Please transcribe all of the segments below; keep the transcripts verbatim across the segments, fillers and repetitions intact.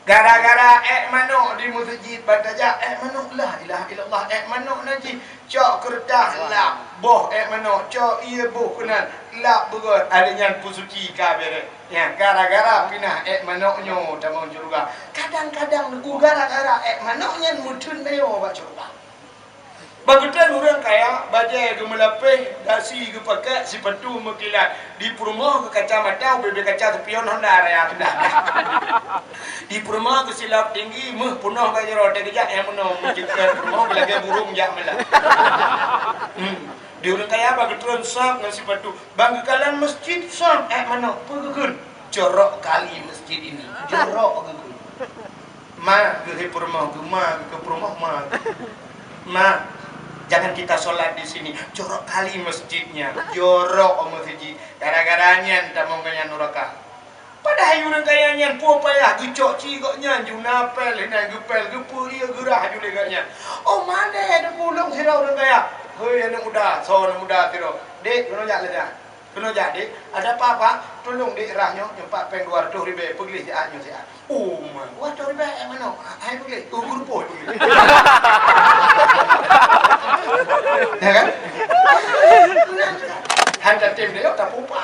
Gara-gara ék manok di meuseujid, ban tajak ék manok, la ilaha illallah, ék manok na jih, cok keureutah lap, boh ék manok, cok ié boh keunan, lap beugöt, alèh nyan peusuci ka bèrèh. Nyan, gara-gara pinah ék manok nyoe tamong syeuruga. Kadang-kadang teungku gara-gara ék manok nyan meutheun nyoe bak syeuruga. Bak geutanyoe ureuëng kaya, bajée geumeulapéh, dasi geupakai, sipatu meukilat. Di peurumoh geukaca mata, ubé-bé kaca spion Honda raya Honda. Di peurumoh geusilop tinggi, méuh peunoh bak jaroe, teugeujak nyang meunoe, meuceukat peurumoh, geulagée burông jak meulat. Hmm. Di ureuëng kaya bak geutreun sab ngon sipatu. Ban geukalon meuseujid sab ék manok, peue geukheun? Jorok kali meuseujid ini. Jorok geukheun. Ma, geuhé peurumoh geuh, ma, geuh peurumoh ma. Ma, jangan kita sholat di sini. Jorok kali masjidnya. Jorok masjid. Gara-gara nyan tamong gobnyan nuraka. Padahai ureuëng kaya nyan peue payah geucok ci gobnyan, ju na pél, hina geupél, geupeu ié geurah ju lé gobnyan. Oh, mandé teungku lôn sidroe ureuëng kaya. Hei, aneuëk muda, soe aneuëk muda sidroe. Dek, keunoe jak lé nyan. Keunoe jak, Dek. Ada apa, Pak? Tulông, Dek, rah nyoe, nyoe Pak péng dua ratus ribèe, peugleh siat nyoe siat. Oh, ma, dua ratus ribèe, eh, manok. Hai peugleh, uh, keurupuk peugleh. Ya kan? Hana tem dia, tak pupa.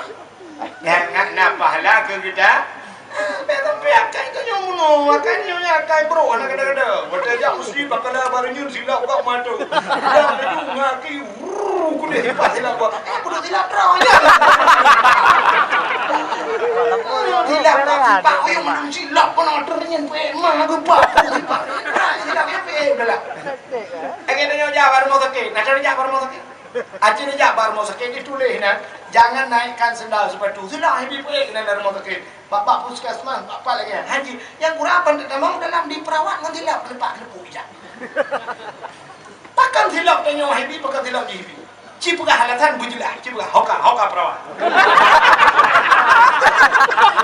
Nyan, nyan, na pahala keu kita. Ah, bèk sampai akai tanyoe meunoe, akai nyoe nyan akai brok hana gada-gada. Watèe jak meuseujid bak kala barô nyoe silap bak mata. Dak laju ngaki, wuu, kudeh sipat silap bak. Eh, kudeh silap droe nyan. Silap bak sipat, oh, yang mana silap kena ternyata peh mah geupak sipat. Ah, silap ya peh, udahlah. Akai tanyoe jak bak rumoh sakét, na cara jak bak rumoh sakét. Aci neujak bak rumoh sakét, dituléh na, "Jangan naikkan sendal sepatu." Silap hibi peuék keunan lam rumoh sakét. Bak-bak puskesmas, bak pat lagèe nyan. Haji, nyang kurang pandai tamong dalam diperawat ngon silap, leupah leupah ijak. Pakon silap tanyoe hibi, pakon silap jih hibi. Ci peugah alasan beujeulaih, ci peugah hoka, hoka perawat.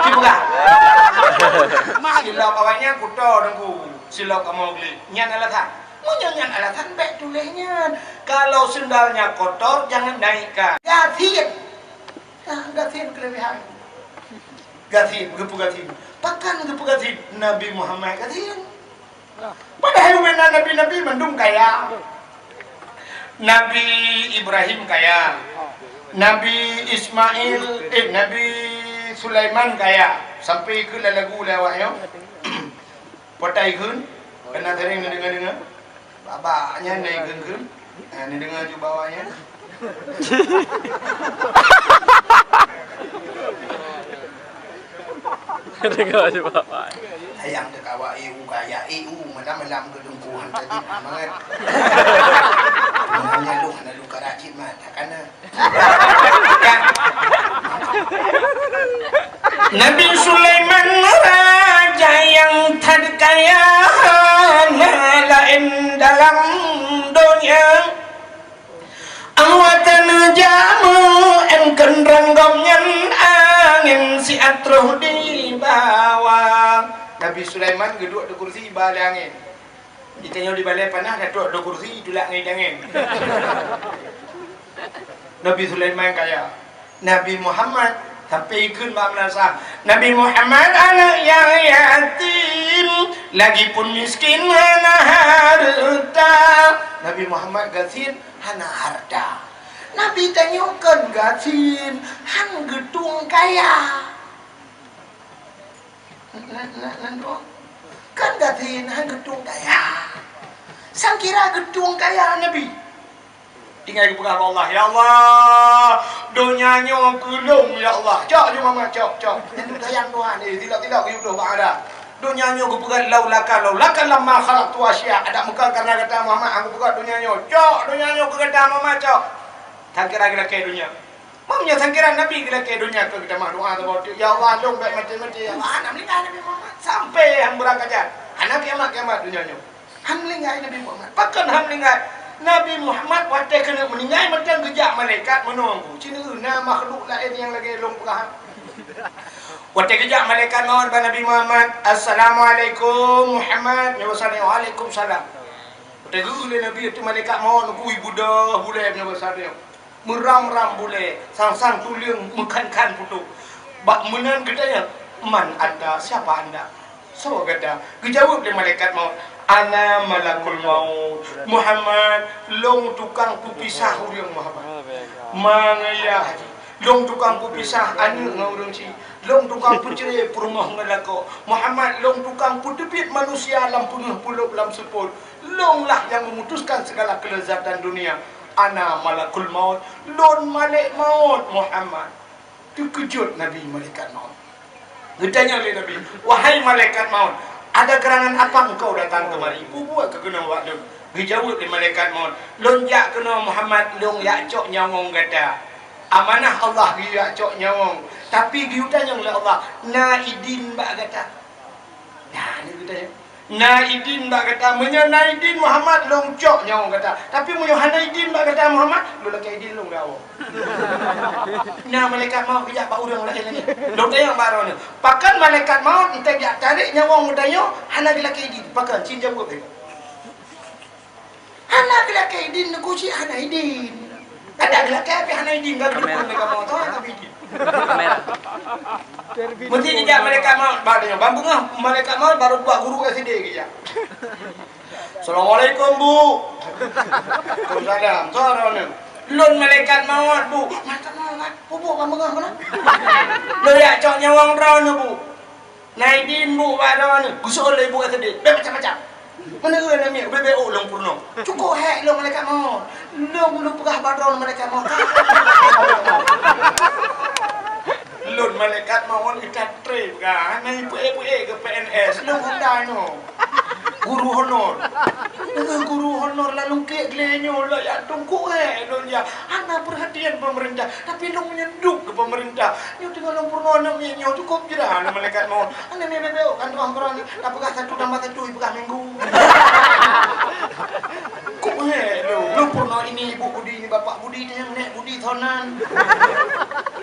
Ci peugah. Silap awaknyan kuto teungku, silap kamoe gleh. Nyan alasan. Meunyoe nyan alasan, bèk tuléh nyan. Kalau sendalnya kotor, jangan naikkan. Gasien. Ah, gasien kelebihan. Gasien, geupeugasien. Pakon geupeugasien? Nabi Muhammad gasien. Padahai ubena nabi-nabi mandum kaya. Nabi Ibrahim kaya. Nabi Ismail, eh, Nabi Sulaiman kaya. Sampai keu lalagu lé awaknyan. Potai kheun, keunan sering neudeungoe-deungoe. Bak-bak nyan na ikheun-kheun. Ha, neudeungoe ju bak awak nyan. Deungoe ju bak awak. Sayang teuka awak, eh, u kaya, eh, u malam-malam keu teungku han tajak mangat. Nyan lôn hana lôn karajit mata kana. Nabi Sulaiman raja nyang that kaya, hana laén dalam donya. Allah Taala jameun keuneurang gobnyan, angén siat troh di bawah. Nabi Sulaiman geuduek di kursi ba lé angén. Di tanyoe di balèe panas, datuk di kursi, tulak ngon angén. Nabi Sulaiman kaya. Nabi Muhammad sampai ikheun bak meunasah, "Nabi Muhammad aneuk nyang yatim, lagipun miskin hana hareuta." Nabi Muhammad gasien hana hareuta. Nabi tanyoe kon gasien, han geutueng kaya. Na, na, na, na, kan gasien han geutueng kaya. Sangkira geutueng kaya Nabi. Tinggai geupeugah bak Allah, "Ya Allah, donya nyoe keu lôn, ya Allah." Cok ju Muhammad, cok, cok. Nyan sayang Tuhan, eh, tilok-tilok geuyue bak ada. Donya nyoe geupeugah, "Laulaka, laulaka lamma khalaqtu asya." Adak muka karena gata Muhammad, aku peugah donya nyoe. Cok, donya nyoe keu gata Muhammad, cok. Sangkira geulakèe donya. Meunyoe sangkira Nabi geulakèe donya keu geutamah doa saboh teuk, "Ya Allah, lôn bèk maté-maté, ya Allah, hana meuninggai Nabi Muhammad." Sampai han beurangkajan. Hana kiamat-kiamat donya nyoe. Han meuninggai Nabi Muhammad. Pakon han meuninggai? Nabi Muhammad watèe keuneuk meuninggai mantong geujak malaikat meunoe, "Ci neueu na makhluk laén nyang lagèe lôn peugah?" Watèe geujak malaikat mawöt bak Nabi Muhammad, "Assalamualaikum Muhammad." Nyoe basa, "Waalaikumsalam." Watèe geueu lé Nabi, watèe malaikat mawöt, ui, beudôh bulèe nyoe basa nyoe. Meuram-ram bulèe, sang-sang tuleueng meukhan-khan putôh. Bak meunan geutanyong, "Man anta? Siapa anda?" Soe gata? Geujaweueb lé malaikat maut, "Ana malakul maut. Muhammad, lôn tukang peupisah ureuëng, Muhammad. Mangeuyah jih. Lôn tukang peupisah aneuëk ngon ureuëng chik. Lôn tukang peucré peurumoh ngon lakoe. Muhammad, lôn tukang peuteubiet manusia lam peungeuh pulop lam seupôt. Lôn lah nyang memutuskan segala kelezatan dunia. Ana malakul maut. Lôn malaikat maut, Muhammad." Teukeujot Nabi malaikat maut. Geutanyong lé Nabi, "Wahai malaikat maut, ada gerangan apa engkau datang kemari? Peue buet ka keunoe bak lôn?" Geujaweueb lé malaikat maut, "Lôn jak keunoe Muhammad, lôn jak cok nyawöng gata. Amanah Allah geujak cok nyawöng, tapi geutanyong lé Allah, na idin bak gata?" Nah, ni geutanyong. "Na idin bak gata, meunyoe na idin Muhammad, lôn cok nyawöng gata. Tapi meunyoe hana idin bak gata Muhammad, lôn lakée idin lôn dawa." Na malaikat maut geujak bak ureuëng laén lagée nyan. Lôn tanyong bak droeneuh, pakon malaikat maut enteuk jak tarek nyawöng geutanyoe hana geulakée idin? Pakon? Cit jaweueb lé. Hana geulakée idin, neukucik hana idin. Ada geulakée tapi hana idin, kan? Kamera. Bukan mereka mau tahu, tapi idin. Kamera. Mesti dijak malaikat maut, bak dia, bang bungah, malaikat maut baru buat guru S D ke ya. "Assalamualaikum, Bu." "Waalaikumsalam." "Soe droeneuh?" "Lôn malaikat maut, Bu." "Malaikat maut, kan? Bu, bang bungah mana?" "Lôn jak cok nyawöng droeneuh, Bu." "Na idin, Bu, bak droeneuh?" Geuseuôt lé ibu S D. "Bèk macam-macam. Meuneuk na miet, bèk-bèk ôk lôn peurunoe. Cukôp hék lôn malaikat maut. Lôn, lôn peugah bak droeneuh malaikat maut." "Lôn malaikat maut, ita trép ka. Hana ipeuék-peuék keu P N S. Lôn honda nyoe. Guru honor. Guru honor lalu kek lé nyoe, lôn jak tungkôk hék lôn jak. Hana peurhatian pemerintah, tapi lôn meunyeuduk keu pemerintah. Nyoe teungoh lôn peurunoe aneuk miet nyoe, cukôp jroh aneuk malaikat maut. Aneuk miet bèk-bèk ôk kan tukang peurunoe, tapeugah satu tambah satu, ipeugah minggu." Kok hék lôn, lôn peurunoe ini ibu Budi, ini bapak Budi, tanyong nèk Budi soe nan.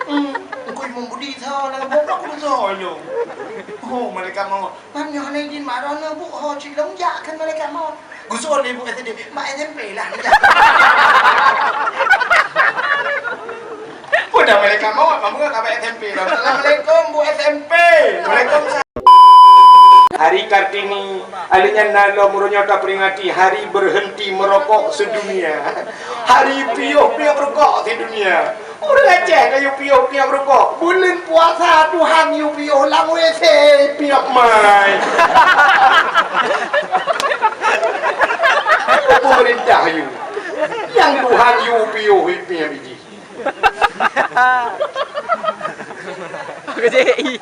Hmm, Teungku Imum Budi soe nan, bapak Budi soe lôn. Oh, malaikat maut. "Mam nyoe hana idin bak droeneuh, Bu, ho cit lôn jak," kheun malaikat maut. Geuseuôt lé ibu S D, "Bak S M P lah neujak." Udah malaikat maut, mam nyoe ka bak S M P lah. "Assalamualaikum, Bu S M P." "Waalaikumsalam." Hari Kartini, alèh nyan na lom uroe nyoe taperingati hari berhenti merokok sedunia. Hari piôh-piôh rokok sedunia. Ureueng Aceh kayue piôh-piôh rukok. Buleuen puasa Tuhan yue piôh lam W C piôh mai. Pemerintah yue. Nyang Tuhan yue piôh piôh biji. Kejai.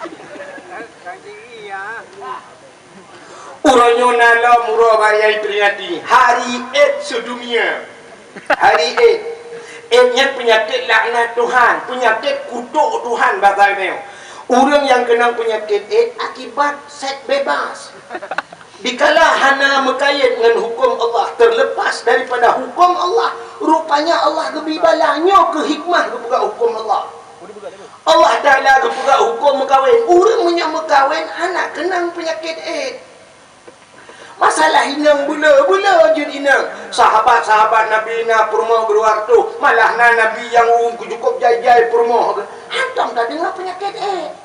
Uroe nyoe na lom uroe raya iperingati Hari AIDS sedunia. Hari AIDS. AIDS nyan peunyakét laknat Tuhan, peunyakét kutok Tuhan basa nyoe. Ureueng nyang keunong peunyakét AIDS akibat seks bebas. Dikala hana meukayém ngon huköm Allah, terlepas daripada huköm Allah, rupanya Allah geubri bala. Nyoe keuh hikmah geupeugah huköm Allah. Allah Taala geupeugah huköm meukawen. Ureueng meunyoe meukawen hana keunong peunyakét AIDS. Masalah inong beu le, beu le jeuet inong. Sahabat-sahabat Nabi na peurumoh dua ratus, malah na Nabi nyang umu cukôp jai-jai peurumoh geuh. Hantom tadeungoe peunyakét AIDS.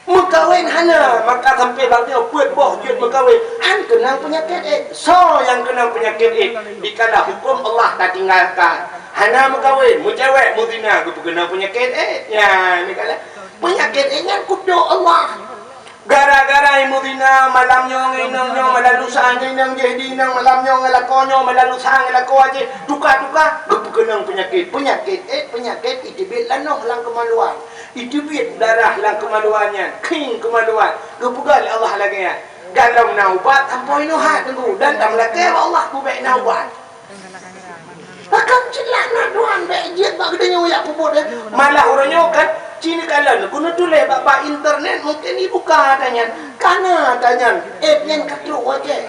Meukawen hana, maka sampoe bak nyoe peuet boh jeuet meukawen, han keunong peunyakét AIDS. Soe nyang keunong peunyakét AIDS? Dikala huköm Allah tatinggalkan. Hana meukawen, meucewek, meuzina, geupeukeunong peunyakét AIDS. Nyan, dikala peunyakét AIDS nyan kutok Allah. Gara-gara meuzina, malam nyoe ngon inong nyoe, malam lusa ngon inong jih di inong, malam nyoe ngon lakoe nyoe, malam lusa ngon lakoe jih, tuka-tuka, geupeukeunong peunyakét. Peunyakét AIDS, peunyakét iteubiet lanoh lam keumaluan. Iteubiet darah lam keumaluan nyan, kring keumaluan. Geupeugah lé Allah lagèe nyan, "Golom na ubat sampoe nyoe hai Teungku, dan tameulakèe bak Allah keu bèk na ubat." Pakon cit laknat Tuhan bèk jeuet bak geutanyoe jak peubuet, eh? Malah uroe nyoe kan, ci neukalon, keuneuk tuléh bak, bak internet, mungken ibuka ata nyan. Kana ata nyan, app nyan ka trok u Aceh.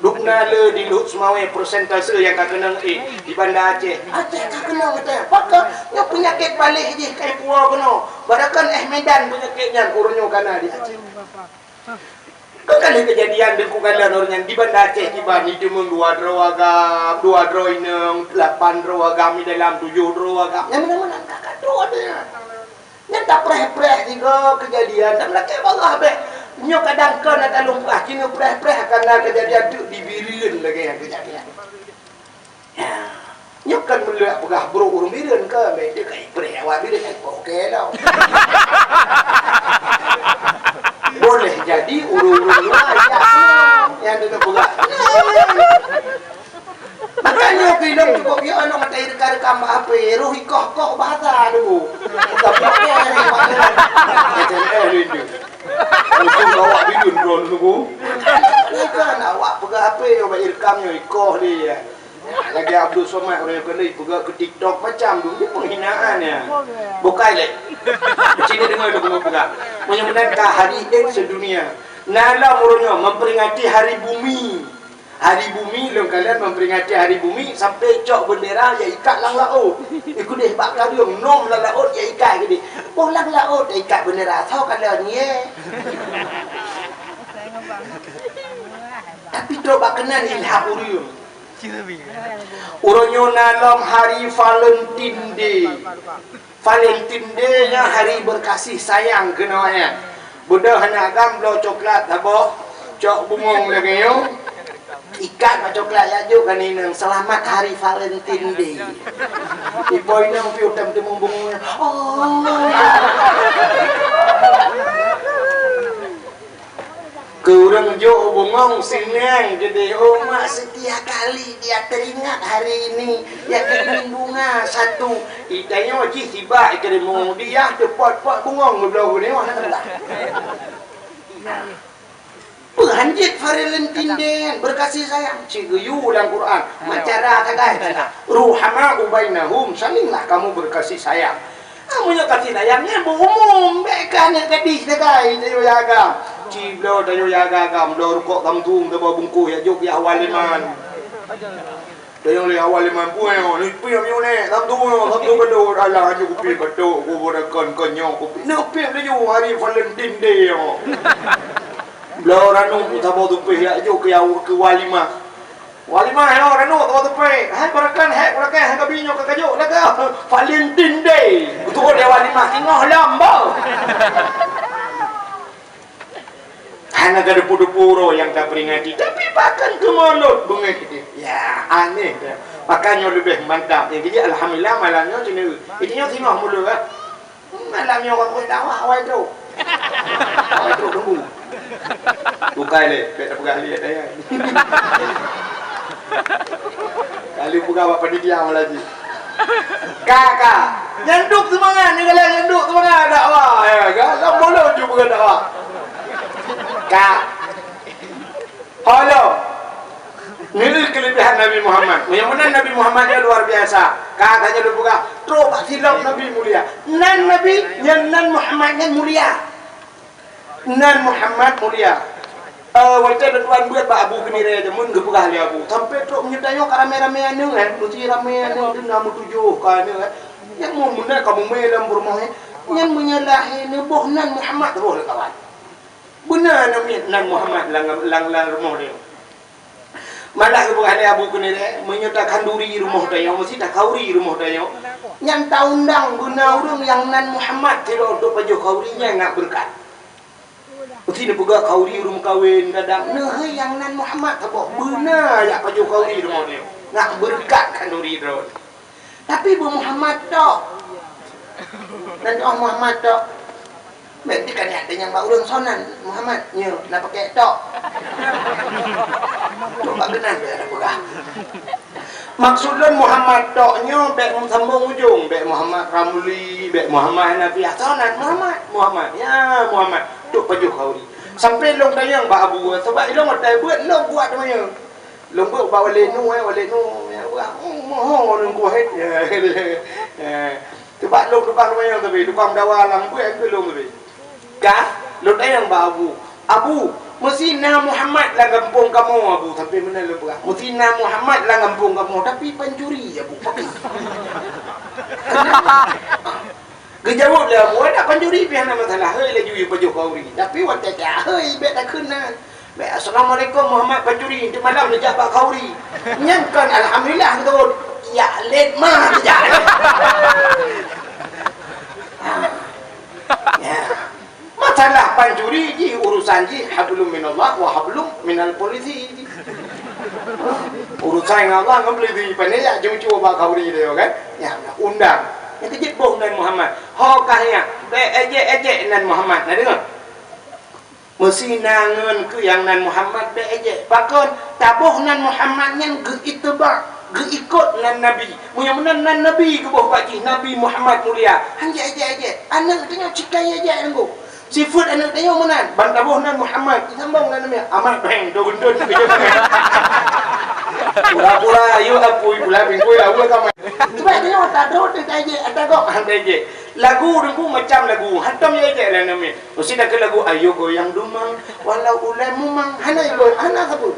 Dubna le di Lhokseumawe persentase nyang ka keunong AIDS di Banda Aceh. Aceh ka keunong ata nyan. Pakon nyoe peunyakét baleh jih ka ipuwoe keunoe. Padahai eh Medan peunyakét nyan uroe nyoe kana di Aceh. Kan ka lheueh keujadian Teungku kalon uroe nyan di Banda Aceh kiban, iteumeung dua droe agam, dua droe inong, lapan droe agam di dalam, tujoh droe agam. Nyan meunan-meunan ka, ka trok ata nyan. Nyan tapreh-preh sigoe keujadian, dan lakèe bak Allah bèk. Nyoe kadang kon ata lôn peugah, keuneuk preh-preh akan na keujadian teuk di Bireuen lagèe nyang keujadian. Ya. Nyoe kan meuleuek peugah brok ureueng Bireuen ke, bèk teuka ipreh awak Bireuen, eh, oke lah. Boleh jadi ureueng-ureueng luwa jak nyang deungon peugah. Makanya bilong cukup ya Allah, ada rekam-rekam bak H P, roh ikoh-koh bahasa dulu. Tapi oke ni, Pak. S M S rindu. Untung awak Bireuen drone dulu. Ni kan awak peugah H P, awak rekam nyoe ikoh dia. Lagèe Abdul Somad ureueng nyang keuneuk peugah keu TikTok macam tu, ni penghinaan ya. Bukai lé. Sini dengar dulu peugah. Meunyoe meunan ka hari AIDS sedunia. Nah, lom ureueng nyoe memperingati hari bumi. Hari bumi lom kalian memperingati hari bumi sampai cok bendera ya ikat lam laôt. Ikudeh bak kareueng nom lam laôt ya ikat keudeh. Boh lam laôt ya ikat bendera. Tho kalian ye. Tapi trok bak keunan ilham ureueng. Uroe nyoe na lom hari Valentine Day. Valentine Day nyan hari berkasih sayang keunoe nyan. Beudôh aneuk agam bloe coklat saboh, cok bungong lagèe nyoe. Ikat bak coklat jak jok keu inong, "Selamat Hari Valentine Day." Ipo inong piôh tam teumong bungong nyan. Oh. Keu ureueng jok bungong sinan keudeh, "Oh, Mak, setiap kali dia teringat hari ini, dia kirimin bunga satu." Itanyoe jih sibak ikirim bungong, dia teupot-pot bungong geubloe geuneuk hana teulah. Peuhanjeuet Valentine Day nyan, berkasih sayang. Cit geuyue lam Quran, meucara sagai. Ruhama'u bainahum, salinglah kamu berkasih sayang. Ah, meunyoe kasih sayang nyan beu umum, bèk keu aneuk gadih sagai, tanyoe jaga. Cit bloe tanyoe jaga agam, bloe rukok Samsung, saboh bungkôh, jak jok keu Hawa Leman. Tanyoe lé Hawa Leman, puwoe, ni piep nyoe nèk, Samsung nyoe, Samsung beudôh, alah, aju kupi beudôh, kubu dakon, kon nyoe kupi. Neuk piep laju hari Valentine Day nyoe. Bloe ranub saboh tupéh, jak jok keu Hawa, keu Walimah. Walimah nyoe ranub tuha teupeu. Hai barakan, hai barakan, hai kabi nyoe ka kajok lagèe Valentine Day. Beutôi dia walimah singoh lom, boh. Hana ka depu-depu uroe nyang taperingati, tapi pakon keu mulod beungéh deh. Ya, aneh deh. Makanya leubeh mantap. Jadi alhamdulillah malam nyoe sini. Jadi nyoe singoh mulod, eh. Malam nyoe ka kuet dakwah awai trok. Awai trok tunggu. Bukai lé, bèk tapeugah lé ata nyan. Kali peugah bak panitia malam jih. Ka, ka. Nyan duek seumangat, nyan galak nyan duek seumangat dakwah. Ya, kan? Lam mulut ju peugah dakwah. Ka. Halo. Nyoe keulebihan Nabi Muhammad. Nyang meunan Nabi Muhammad nyan luar biasa. Ka tanyoe lôn peugah, trok bak silop Nabi mulia. Nan Nabi, nyan nan Muhammad nyan mulia. Nan Muhammad mulia. Eh, watèe lôn tuan beuet bak Abu Keunirée jameun geupeugah lé Abu. Sampai trok meunyoe tanyoe ka ramé-ramé aneuk, eh. Meusti ramé aneuk, na meutujoh ka aneuk, eh. Nyang meunan ka mumé lam peurumoh, eh. Nyan meunyoe lahé neuboh nan Muhammad, roh lé kawan. Beuna aneuk miet nan Muhammad lam, lam, lam rumoh tanyoe. Malah geupeugah lé Abu Keunirée, meunyoe takhanduri rumoh tanyoe, meusti takhauri rumoh tanyoe. Nyan taundang beuna ureueng nyang nan Muhammad sidroe untuk pajoh khauri nyan ngat beureukat. Meusti neupeugah khauri ureueng meukawen kadang, neuhôi nyang nan Muhammad saboh, beuna jak pajoh khauri rumoh tanyoe. Ngat beureukat khanduri droe. Tapi beu Muhammad tok. Nan oh Muhammad tok. Bèk dikaniet tanyong bak ureueng sonan Muhammad nyoe na pakèk tok. Tok bak geunan bèk ada peugah. Maksud lôn Muhammad tok nyoe bèk sambông ujông, bèk Muhammad Ramli, bèk Muhammad Hanafiah, sonan Muhammad, Muhammad, ya Muhammad, tok pajoh khauri. Sampai lôn tanyong bak Abu, sabab ilôn watèe beuet lôn buat teumanyong. Lôn beuet bak Walid Nu, eh, Walid Nu, ya, beuet, oh, moho lôn kuhet. Ya, ya. Teubak lôn tukang teumanyong tapi, tukang meudawa lam beuet keu lôn tapi. Ka, lôn tanyong bak Abu, "Abu, meusti na Muhammad lam gampông kamoe, Abu," sampai meunan lôn peugah. "Meusti na Muhammad lam gampông kamoe, tapi pancuri, Abu." Geujaweueb lé Abu, "Adak pancuri pih hana masalah, hôi laju yue pajoh khauri. Tapi watèe ka hôi, bèk takheun na. Bèk, 'Assalamualaikum Muhammad pancuri,' teuk malam neujak bak khauri." Nyan kon alhamdulillah beutôi. Ya, lét ma teujak. Ha. Ya. Ma Salah pancuri jih urusan jih hablum minallah wa hablum minal polisi jih. Urusan ngon Allah ngon polisi, pane jak cucu bak khauri dia kan. Ya, undang. Nyang keujeuet boh nan Muhammad. Ho kah nyan, bèk ejek-ejek nan Muhammad. Na deungö? Meusi na ngon keu nyang nan Muhammad bèk ejek. Pakon? Taboh nan Muhammad nyan geuiteuba, geuikot nan Nabi. Meunyoe meunan nan Nabi geuboh bak jih, Nabi Muhammad mulia. Han jeuet ejek-ejek. Aneuk tanyoe cit ka ejek-ejek ngon geuh. Sifeuet aneuk tanyoe meunan. Ban taboh nan Muhammad. Sambông nan Nabi. Amat beng, do gendon. Pura-pura, ayo apui, pula bingkui, lawa kamai. Sebab tanyoe ata droe teuka ejek, ata gob han ejek. Lagu deungon macam lagu, hantom ejek lé aneuk miet. Meusti takheun lagu, "Ayo goyang dumang, walau ulèe mumang." Hana igoyang, hana sapeue.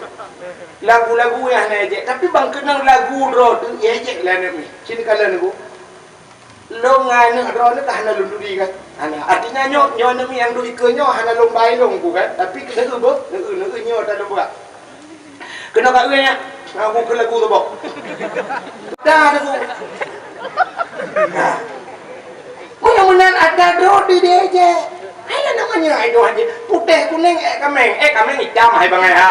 Lagu-lagu nyang hana ejek, tapi ban keunong lagu droe teuh ejek lé aneuk miet. Sini kala lagu. Lôn ngon aneuk droeneuh ka hana lôn turi kan? Hana. Artinya nyoe, nyoe aneuk miet nyang duek ikeue nyoe hana lôn ba ilôn ku kan? Tapi keuneuk beuh, neuk, neuk nyoe ata lôn beurak. Keunoe ka eu nyan, aku keu lagu tu boh. Dah tu. Nah. Meunan-meunan ata droe di dia je. Hai nama nya ai doh je. Putih kuning eh kameng, eh kameng hitam hai bangai ha.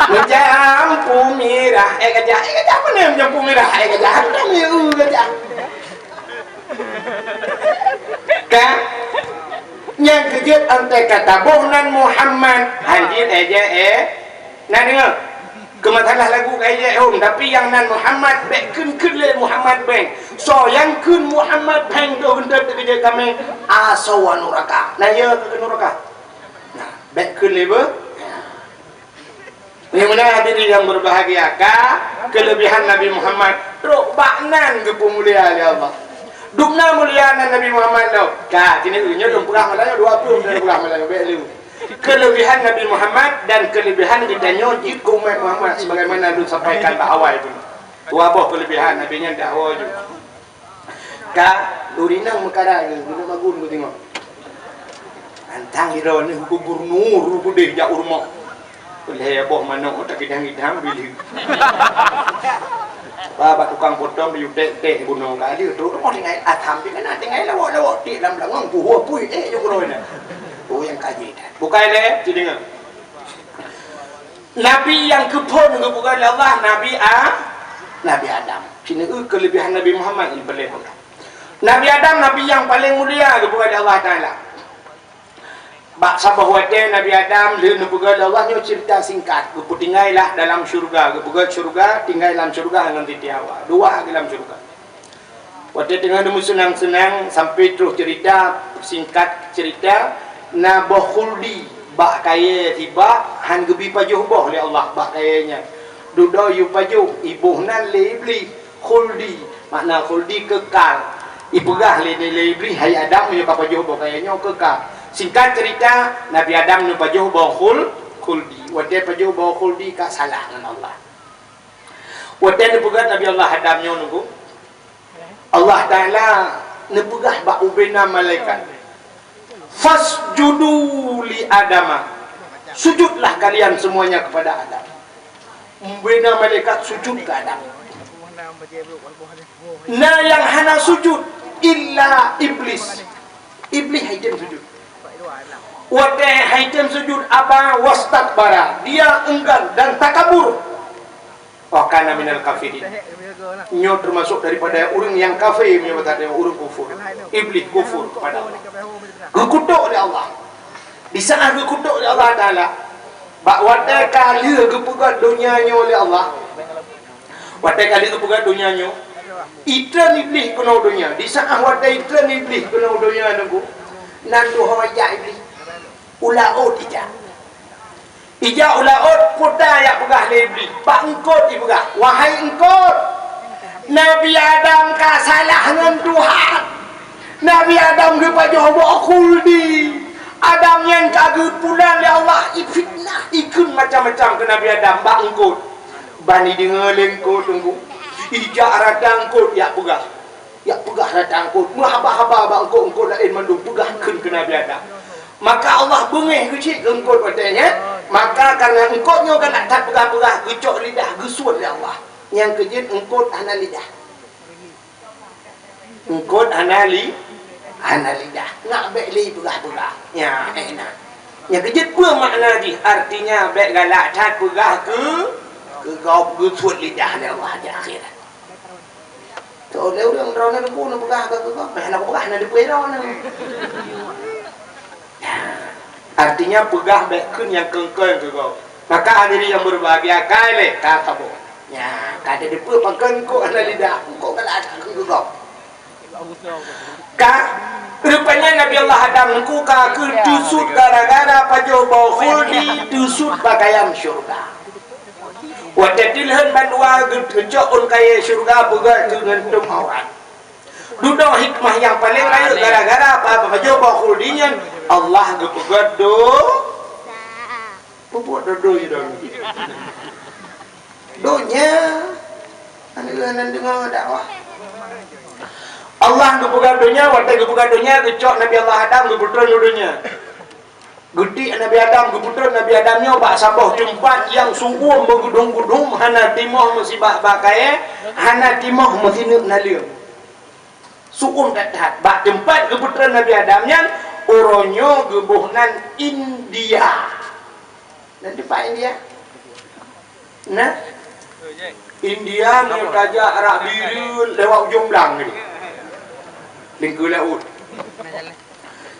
Meujampu mirah eh gajah, eh gajah mana meujampu mirah eh gajah. Ada mi eu gajah. Ka? Nyang keujeuet antai ka taboh nan Muhammad, han jeuet ejek eh. Na deungö? Keu masalah lagu ka ejek hom, tapi nyang nan Muhammad bèk kheun-kheun lé Muhammad beng. Soe nyang kheun Muhammad beng doh geuntet teukeujot kameng, asoe nuraka. Na ya keu nuraka? Nah, bèk kheun lé beuh. Meunyoe hadirin yang berbahagia, ka kelebihan Nabi Muhammad trok bak nan geupeumulia lé Allah. Dum na mulia nan Nabi Muhammad lom. Ka, keuneuk nyoe lôn peugah Meulayu dua ploh dan peugah Meulayu bèk lé. Kelebihan Nabi Muhammad dan kelebihan geutanyoe jeuet keu umat Muhammad sebagaimana lôn sampaikan bak awai pun. Dua boh kelebihan Nabi nyan dah awai jeuet. Ka, lôn rinang meukara nyoe, lôn magun ku tengok. Antang ira nyoe gubernur udeh jak u rumoh. Lhèe boh manok takidang-kidang bileue. Ba bak tukang potong di utek-utek bunoe ka lheueh trok rumoh tinggai atam pih kana tinggai lawok-lawok tik lam beulangong puhue pui eh juk roe na. Oh nyang ka jih that. Bukai lé, ci deungö. Nabi nyang keuphon geupeugah lé Allah, Nabi A-, Nabi Adam. Ci deungö kelebihan Nabi Muhammad nyang paléng mulia. Nabi Adam, Nabi nyang paléng mulia geupeugah lé Allah Taala. Bak saboh watèe Nabi Adam lheueh neupeugah lé Allah nyoe ceurita singkat, geupeutinggai lah dalam syeuruga, geupeugah syeuruga, tinggai lam syeuruga ngon Siti Hawa. Dua geuh lam syeuruga. Watèe teungoh neumeuseunang-seunang sampai troh ceurita, singkat ceurita, na boh khuldi bak kayèe sibak han geubi pajoh boh lé Allah bak kayèe nyan. Dudoe yue pajoh, iboh nan lé Iblih. Khuldi, makna khuldi kekal. Ipeugah lé, lé, lé Iblih, "Hai Adam, meunyoe ka pajoh boh kayèe nyoe kekal." Singkat ceurita, Nabi Adam neupajoh boh khul-, khuldi. Watèe pajoh boh khuldi ka salah ngon Allah. Watèe neupeugah Nabi Allah Adam nyoe nunggu, Allah Taala neupeugah bak ubena malaikat, "Fasjudu li Adama." Sujudlah kalian semuanya kepada Adam. Bina malaikat sujud keu Adam. Na nyang hana sujud illa Iblis. Iblis haitem sujud. Watèe haitem sujud aba wastakbara, dia enggan dan takabur. Wa kana minal kafirin. Nyoe termasuk daripada ureueng nyang kafé, meunyoe bahasa ureueng kufur. Iblis kufur kepada Allah. Geukutok lé Allah. Di saat geukutok lé Allah Taala, bak watèe ka lheueh geupeugöt donya nyoe lé Allah, watèe ka lheueh geupeugöt donya nyoe, itreun Iblih keunoe donya. Di saat watèe itreun Iblih keunoe donya nunggu, nan tuho ijak Iblih. U laôt ijak. Ijak u laôt, peue ta jak peugah lé Iblih? Bak eungkôt jipeugah, "Wahai eungkôt, Nabi Adam ka salah ngon Tuhan. Nabi Adam geupajoh boh khuldi. Adam nyan ka geupulan lé Allah, ifitnah, ikheun macam-macam keu Nabi Adam bak eungkôt." Ban ideungoe lé eungkôt teungku. Ijak rata eungkôt jak peugah. Jak peugah rata eungkôt, meuhaba-haba bak eungkôt-eungkôt laén mandum peugah kheun keu Nabi Adam. Maka Allah beungéh geucit keu eungkôt watèe nyan. Maka kareuna eungkôt nyoe galak that peugah-peugah, geucok lidah, geusuet lé Allah. Nyang keujeuet eungkôt hana lidah. Eungkôt hana li-, Hana lidah, nak bék lé peugah-peugah. Nya, eh, na. Nyang keujeuet peue makna jih? Artinya bék galak that peugah keu, keu gob, geusuet lidah lé Allah di akhirat. Teu lé ureuëng droeneuh debu neupeugah keu gob, hana kupeugah na debu droeneuh. Artinya peugah bék kheun nyang keu-keu keu gob. Maka hadirin yang berbahagia, kai lé ka saboh. Nya, ka teudeupeu pakon kok hana lidah, kok galak that keu gob. Ka, rupanya Nabi Allah Adam nungku ka keu teusut gara-gara pajoh boh khuldi, teusut pakaian syurga. Watée teulheueh bandua geucok ôn kayée syurga beugét keu ngon tom aurat. Dudoe hikmah nyang paleng rayeuk gara-gara pa-, pajoh boh khuldi nyan Allah geupeugét do-, Peubuet dodo idong. Donya. Aneuk nan deungoe dakwah. Allah geupeugah donya, watée geupeugah donya, geucok Nabi Allah Adam geupeutrön u donya. Geutiek Nabi Adam, geupeutrön Nabi Adam nyoe bak saboh teumpat nyang su'uem meugudum-gudum, hana timoh meusibak bak kayée, hana timoh meusineuk naleueng. Su'uem that-that. Bak teumpat geupeutrön Nabi Adam nyan, uroe nyoe geuboh nan India. Nan teumpat India? Nah? India meunyoe tajak Arab Bireuen lewat ujong blang tadi. Lingkeu laôt.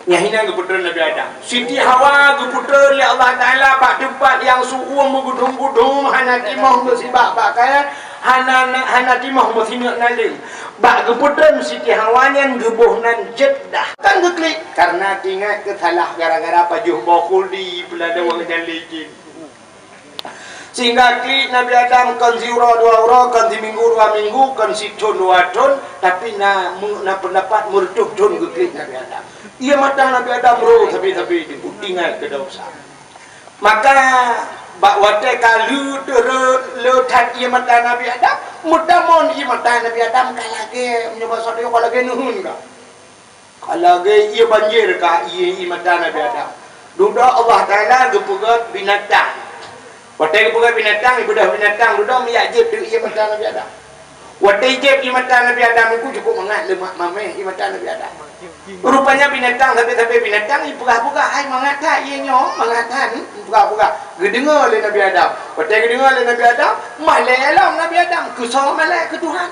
Nyang hinan geupeutrön Nabi Adam. Siti Hawa geupeutrön lé Allah Taala bak teumpat nyang su'uem meugudum-gudum, hana timoh meusibak bak kayée, hana, hana timoh meusineuk naleueng. Bak geupeutrön Siti Hawa nyan geuboh nan Jeddah. Kan geuklik, karena teuingat keu salah gara-gara pajoh boh khuldi, peuladeue ngon jan licin. Sehingga klik Nabi Adam kon siuroe dua uroe, kon siminggu dua minggu, kon sithon dua thon, tapi na, na pendapat meureutoh thon geuklik Nabi Adam. Ié mata Nabi Adam roh sabe-sabe, teuingat keu desya. Maka, bak watée ka le, le, le that ié mata Nabi Adam, meutamong ié mata Nabi Adam ka lagée, meunyoe basa tanyoe ka lagée neuheun ka. Ka lagée ié banjir ka ié, ié mata Nabi Adam. Dudoe Allah Taala geupeugét binatang. Watée geupeugét binatang, ibeudôh binatang, dudoe meuyak jieb teuk ié mata Nabi Adam. Watée jieb ié mata Nabi Adam nyan, cukup mangat leumak mamèh ié mata Nabi Adam. Rupanya binatang, sabe-sabe binatang, ipeugah-peugah, "Hai, mangat that ié nyoe, mangat that, hmm, peugah-peugah." Geudeungoe lé Nabi Adam. Watée geudeungoe lé Nabi Adam, malée lom Nabi Adam, keusoe malée keu Tuhan.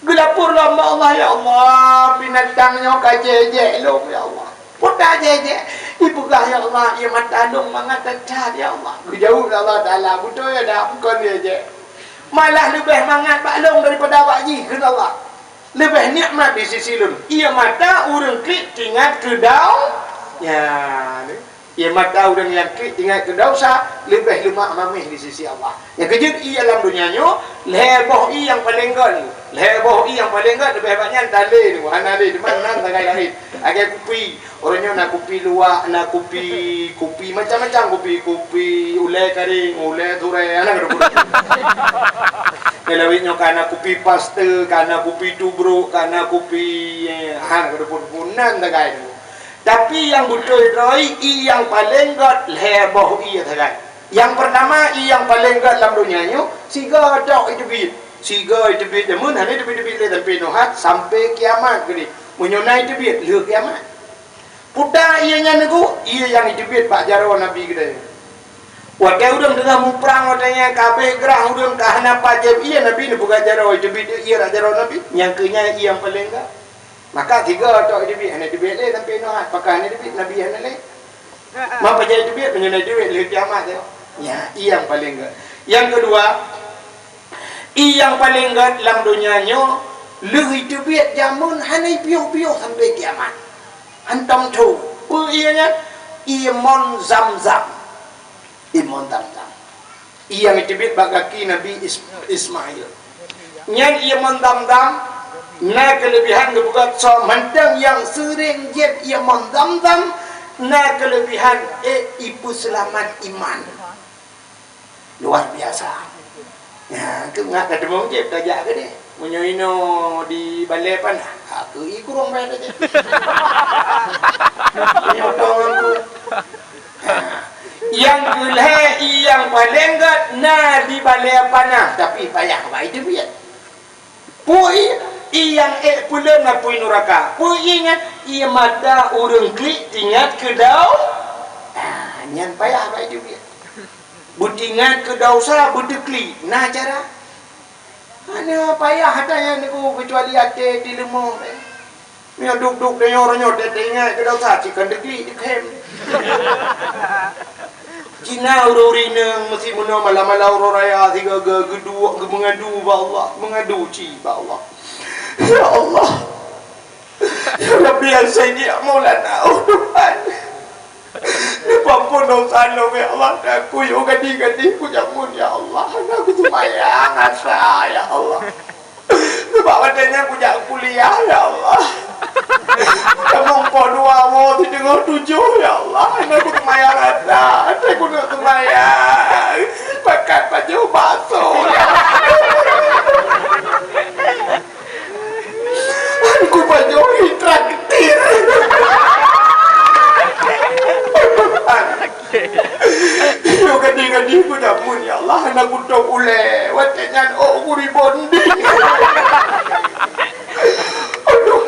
Geulapor lom bak Allah, "Ya Allah, binatang nyoe ka jijék lôn, ya Allah. Peue ta jijék?" Ipeugah, "Ya Allah, ié mata lôn mangat that-that, ya Allah." Geujaweueb lé Allah Taala, "Beutôi, Adam, kon jijék. Malah leubeh mangat bak lôn daripada bak jih," kheun Allah. "Leubeh nikmat di sisi lôn. Ié mata ureuëng klik teuingat keu dau-, ya, ni." Ié mata ureuëng nyang klik teuingat keu desya leubeh leumak mamèh di sisi Allah. Nyang keujeuet ié lam donya nyoe, lhée boh ié nyang paleng gét. Lhée boh ié nyang paleng gét leubeh bak nyan talé nyoe, hana lé, teuma nan sagai laén. Lagée kupi, uroe nyoe na kupi luwak, na kupi, kupi macam-macam kupi, kupi ulée karéng, ulée turée, hana keudroe. Nyang lawét nyoe ka na kupi paste, ka na kupi tubrok, ka na kupi, eh, hana keudroe, nan sagai nyoe. Tapi nyang beutôi droe, ié nyang paleng gét lhée boh ié sagai. Nyang peurtama, ié nyang paleng gét lam donya nyoe, sigoe tok iteubiet. Sigoe iteubiet jameun, hana iteubiet-teubiet lé sampoe Noah, sampoe kiamat keudeh. Meunyoe na iteubiet, lheueh kiamat. Peue ta ié nyan nyoe, ié nyang iteubiet bak jaroe Nabi keudeh. Watée ureuëng teungoh muprang, watée nyan ka abéh grah ureuëng ka hana pajan ié, Nabi neupeugah jaroe, iteubiet ié bak jaroe Nabi, nyang keu nyan ié nyang paleng gét. Maka sigoe tok iteubiet, hana iteubiet lé sampoe Noah, pakon hana iteubiet, Nabi hana lé. Ma pajan iteubiet, meunyoe na iteubiet lheueh kiamat nyoe. Nya, ié nyang paleng gét. Nyang keudua, ié nyang paleng gét lam donya nyoe, lheueh iteubiet jameun hana ipiôh-piôh sampoe kiamat. Hantom tho. Peue ié nyan? Ié mon Zam-Zam. Ié mon Zam-Zam. Ié nyang iteubiet bak gaki Nabi Is-, Ismail. Nyan ié mon Zam-Zam na keuleubihan geupeugah soe mantong nyang seuring jieb ié mon Zam-Zam na keuleubihan, eh, ipeuseulamat iman. Luar biasa. Nya, keu ngat ka teumong jieb tajak keudeh. Meunyoe inoe di Balai Panah, ha, keu ié kurong bayar tajak. Meunyoe tong tu. Ha. Nyang keulhée ié nyang paleng gét na di Balai Panah, tapi payah bak iteubiet. Peue ié? Ié nyang ék peuleueng apui nuraka. Peue ingat, ié mata ureuëng klik tingat keu dau-, ah, nyan payah bak jubit. Beutingat keu desya, beuteuklik, na cara. Hana payah ata nyan Teungku, keucuali até tileumoh. Meunyoe duek-duek deungoe nyoe teuingat keu desya, cikon deuklik dikhem. Cina ureuëng-ureuëng inong meusi meunoe malam-malam uroe raya sigaga geuduek geumeungadu bak Allah, meungadu ci bak Allah. Ya Allah. Ya Rabbi ya Sayyidi ya Maulana, oh Tuhan. Neupeuampôn desya lôn, ya Allah, dan kuyue gadi-gadi kujamun, ya Allah, hana kuseumayang asa, ya Allah. Sabab watée nyan kujak kuliah, ya Allah. Kutamong poh dua woe sideungoe tujoh, ya Allah, hana kuseumayang asa, hana keuneuk seumayang. Pakat pajoh bakso, ya Allah. Aku banyoe traktir. Yo gadi-gadi kujamun, ya Allah, hana kutong ulée. Watée nyan ôk kuribonding. Aduh.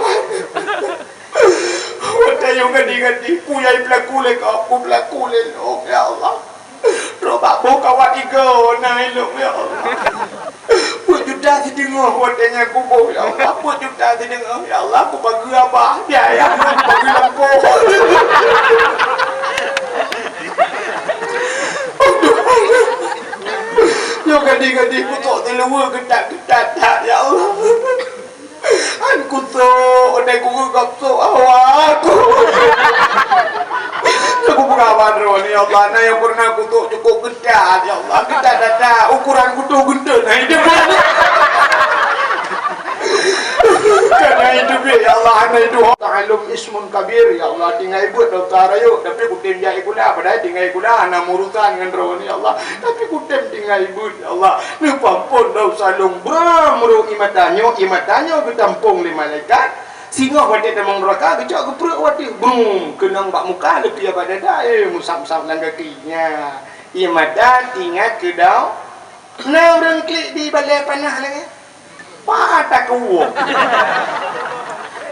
Watée yo gadi-gadi kuyai peulaku lé kau, kupeulaku lé lôn, ya Allah. Trok bak boh kawat igo na ilong, ya Allah. Peuet juta sideungoe watée nyan kuboh, ya Allah. Peuet juta sideungoe, ya Allah. Kupageue abah, biaya kupageue lampôh. Nyoe gadi-gadi kutok siluweue geutat-geutat that, ya Allah. An kutok, dai kugeugop sok awak. Aku peugah bak droeneuh, ya Allah, na nyang pernah kutok cukup geutat, ya Allah, geutat that-that, ukuran kutok geutot, na itu. Karena itu, ya Allah, na itu. Ta'allum ismun kabir, ya Allah, tinggai beuet desya rayeuk, tapi kutem jak sikula, padahai tinggai sikula hana meurusan ngon droeneuh, ya Allah, tapi kutem tinggai beuet, ya Allah. Neupeuampôn desya lôn, bram rôh ié mata nyoe, ié mata nyoe geutampông lé malaikat. Singoh watée tamong nuraka, geucok geupreuek watée, brum, keunong bak muka, leupie bak dada, eh, musab-sab lam gaki. Nya, ié mata tingat keu dau-, na ureuëng klik di balée panah lagée. Wah, takuwoe.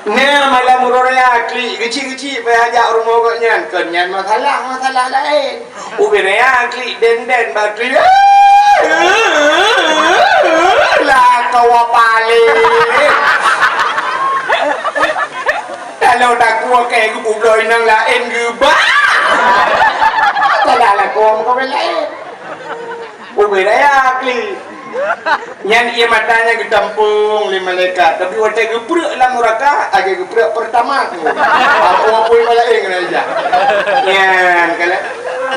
Nyan malam uroe raya klik geuchik-geuchik payah jak rumoh gobnyan. Kon nyan masalah, masalah laén. Ubé raya klik den-den bak klik. Lah kawa paléh. Kalau takuwoe keu geupubloe inong laén geuba. Salah lakoe muka laén. Ubé raya klik. Nyan ié mata nyan geutampông lé malaikat, tapi watée geupreuek lam nuraka, lagée geupreuek peurtama tu. Aku apui malaék ngon aja. Nyan kala.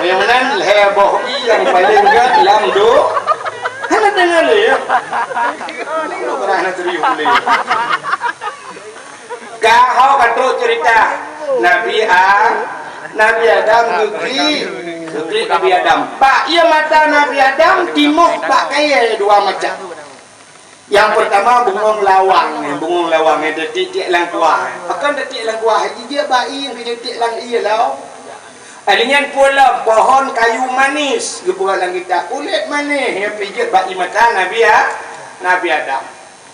Nyang meunan lhée boh ié nyang paleng gét lam do-, hana deungoe lé, ya. Pernah na serius lé. Ka ho ka trok cerita Nabi A-, Nabi Adam geuklik, geuklik Nabi Adam. Bak ié mata Nabi Adam timoh bak kayée dua macam. Nyang peurtama bungong lawang, bungong lawang nyang teutik-tik lam kuah. Pakon teutik lam kuah? Jijak bak ié, nyang teutik lam ié lom. Alèh nyan peue lom, pohon kayu manis, geupeugah lam kitab, kulét manis, nyang pijeuet bak ié mata Nabi A-, Nabi Adam.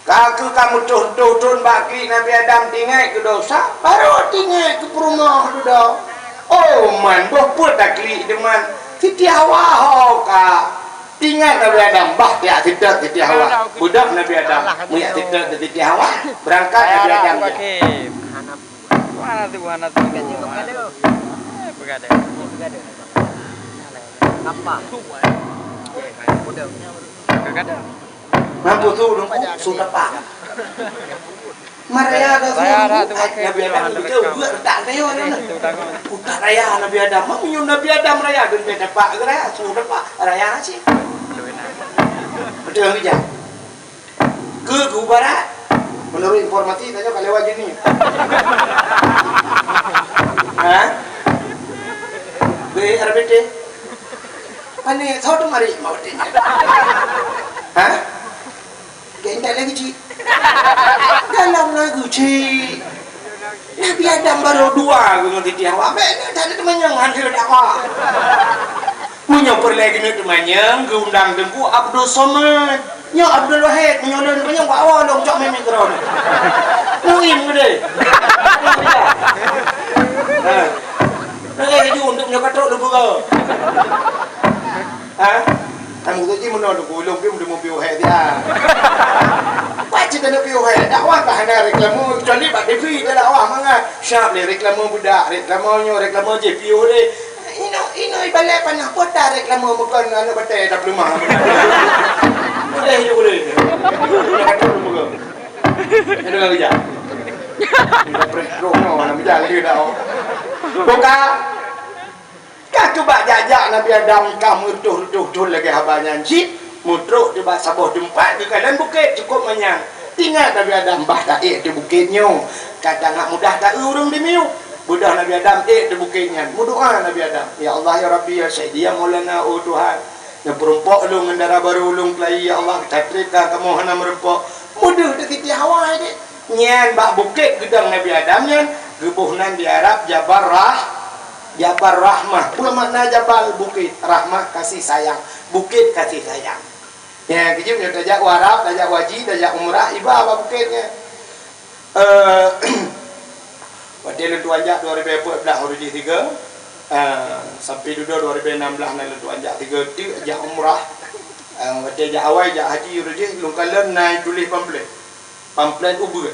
Ka keuh ka meutoh-toh thon bak klik Nabi Adam tinggai keu desya, barô tinggai keu peurumoh dudoe. Oh, man, boh peue taklik deuman. Siti Hawa ho ka. Tinggai Nabi Adam, bah, jak seutôt Siti Hawa. Beudôh Nabi Adam, meujak seutôt Siti Hawa. Beurangkat Nabi Adam jak. Mana tu, mana tu? Eh, begadang. Apa? Begadang. Mampu tu dong, su teupang. Maraya dah su. Nabi Adam tu jauh buat tak tayo ni. Utak raya Nabi Adam. Mau nyu Nabi Adam raya, dia dapat ke raya, su dapat raya nasi. Betul kan bijak? Ke, ke barat? Menurut informasi tanya kalau lewat jeuni. Ha? Be R B T. Pane, soe teumari mau tanya? Ha? Gendak lagi, Cik. Dalam lagu, Cik. Nabi Adam baru dua ngon Siti Hawa. Bèk ni, tak ada teumanyong, hana dakwah. Meunyoe peureulèe keuneuk teumanyong, geuundang Teungku Abdul Somad. Nyoe Abdul Wahid, meunyoe lôn, meunyoe bak awak lôn cok mimik keudroe. Muhim keudeh. Ha. Lagèe laju untuk meunyoe ka trok lôn peugah. Ha? Kamu tu ji meunoe tu, ulôn pih meuteumé piôh hék dia. Pat cit taneuk piôh hék, dakwah ka hana reklame, kecuali bak T V dah dakwah mangat. Siap lé reklame budak, reklame nyoe, reklame jih piôh lé. Inoe, inoe ibalek panah, peue ta reklame meukon aneuk batèe tapeuleumah. Boleh je boleh. Dia kata tu peugah. Dia dengar kerja. Dia preh roh no, nak bijak lagi dah. Buka. Ka keubah jak-jak Nabi Adam ka meureutôh-reutôh thôn lagèe haba nyan cit, meutrok di bak saboh teumpat geukalon bukét cukôp manyang. Ingat Nabi Adam, bah taék di bukét nyoe, ka tangat mudah taeu ureueng di miyueb. Beudôh Nabi Adam ék di bukét nyan, meudoa Nabi Adam, "Ya Allah, ya Rabbi, ya Sayyidi, ya Maulana, oh Tuhan, neupeurumpok lôn ngon dara barô lôn keulayi, ya Allah, tatrép ka kamoe hana meurumpok." Meudeuh di Siti Hawa deh. Nyan bak bukét geudong Nabi Adam nyan, geuboh nan di Arab Jabal Rah-, Jabal Rahmah. Peue makna jabal? Bukét. Rahmah, kasih sayang. Bukét kasih sayang. Nyan, keujeuet nyoe tajak u Arab, tajak u haji, tajak umrah, iba bak bukét nyan. Eh, watèe lôn tuan jak dua ribu empat belas uroe jih tiga, eh, sampai dudoe dua ribu enam belas na lôn tuan jak tiga teuk jak umrah. Eh, watèe jak awai jak haji uroe jih lôn kalon na tuléh pamflet. Pamflet ubeut.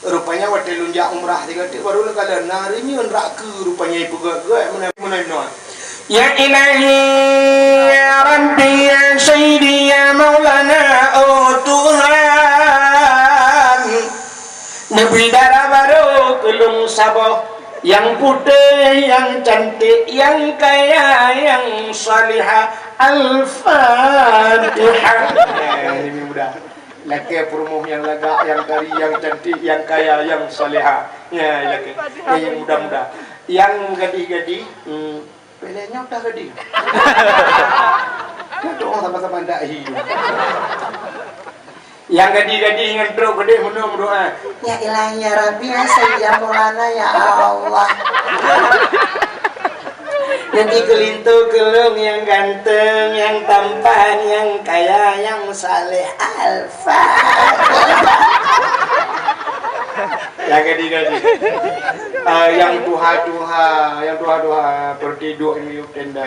Rupanya watèe lôn jak umrah tiga teuk baru lôn kalon na reunyeun rak keu rupanya ipeugöt-göt meunan meunan. Ya Ilahi, ya Rabbi, ya Sayyidi, ya Maulana, oh Tuhan. Neubri dara barô keu lôn saboh, nyang putéh, nyang cantik, nyang kaya, nyang salihah. Al-Fatihah. Eh, ini mudah. Lakèe peurumoh nyang lagak, nyang kari, nyang cantik, nyang kaya, nyang salihah. Ya, lakèe. Eh, nyang muda-muda. Nyang gadih-gadih, hmm, Peureulèe nyoe dah gadih. Nyoe doa sama-sama dak hi. Nyang gadih-gadih ngon trok keudeh meunoe meudoa. Ya Ilahi, ya Rabbi, ya Sayyidi, ya Maulana, ya Allah. Nanti keulinto keulong nyang ganteng, nyang tampan, nyang kaya, nyang saleh. Al-Fatihah. Nyang gadih-gadih. Ah, nyang tuha-tuha, nyang tuha-tuha, perti duek miyueb tenda.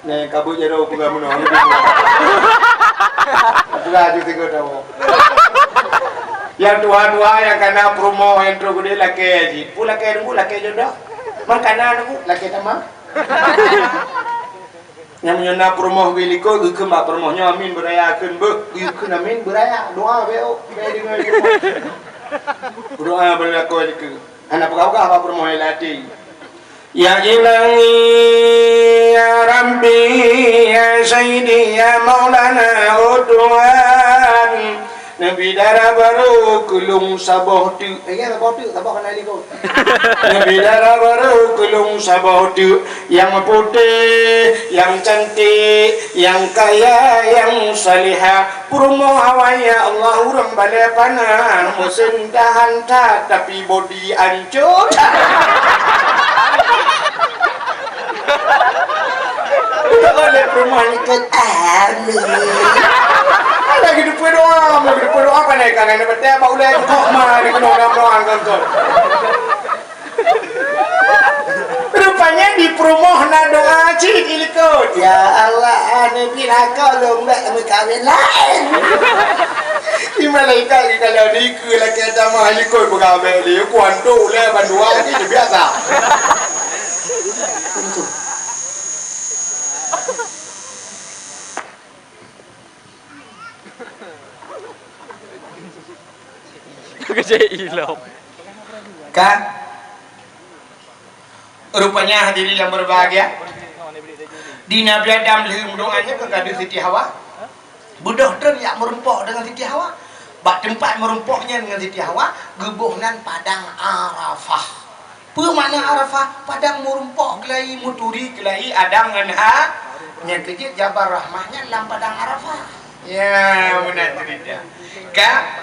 Nyan kabut jaroe peugah meunoe. Peugah aju tiga tahun. Nyang tuha-tuha, nyang kana peurumoh, nyang trok keudeh lakèe jih. Peue lakèe teungku, lakèe jodoh. Man kana teungku, lakèe tamah. Nyang meunyoe na peurumoh geulikot, geukheun bak peurumoh nyoe amin beuraya kheun beuh, geukheun amin beuraya. Doa bèk oh, bèk deungoe. Doa beuraya keu likot. Hana peugah-peugah bak peurumoh nyang lam até. Ya Ilahi, ya Rabbi, ya Sayyidi, ya Maulana, oh Tuhan. Neubri dara barô keu lôn saboh teuk. Eh, ya, saboh teuk, saboh kana likot. Neubri dara barô keu lôn saboh teuk, nyang putéh, nyang cantik, nyang kaya, nyang salihah. Peurumoh awai, ya Allah, ureueng balèe panan, meuseun tahan that, tapi bodi ancô that. Oleh peurumoh nyan, amin. Lagi geupeudoa, mau geupeudoa apa nih? Karena betul apa ulai kok mah di kena orang-orang kan kau. Rupanya di peurumoh na doa cit di likot. Ya Allah, aneuk pih laka lôn bèk meukawen laén. Di malaikat di dalam ni keu lakèe tamah likot beugabèk lé. Kuantok lé bandua ni biasa. Kejai ilong. Kan? Rupanya hadirin yang berbahagia, di Nabi Adam lheueh meudoa nyan keu gadôh Siti Hawa, beudôh trön jak meurumpok deungon Siti Hawa. Bak teumpat meurumpok nyan ngon Siti Hawa, geuboh nan Padang Arafah. Peue makna Arafah? Padang meurumpok keulayi, meuturi keulayi Adam ngon Ha-, nyan keuh jeuet Jabal Rahmah nyan lam Padang Arafah. Ya, meunan cerita. Ka?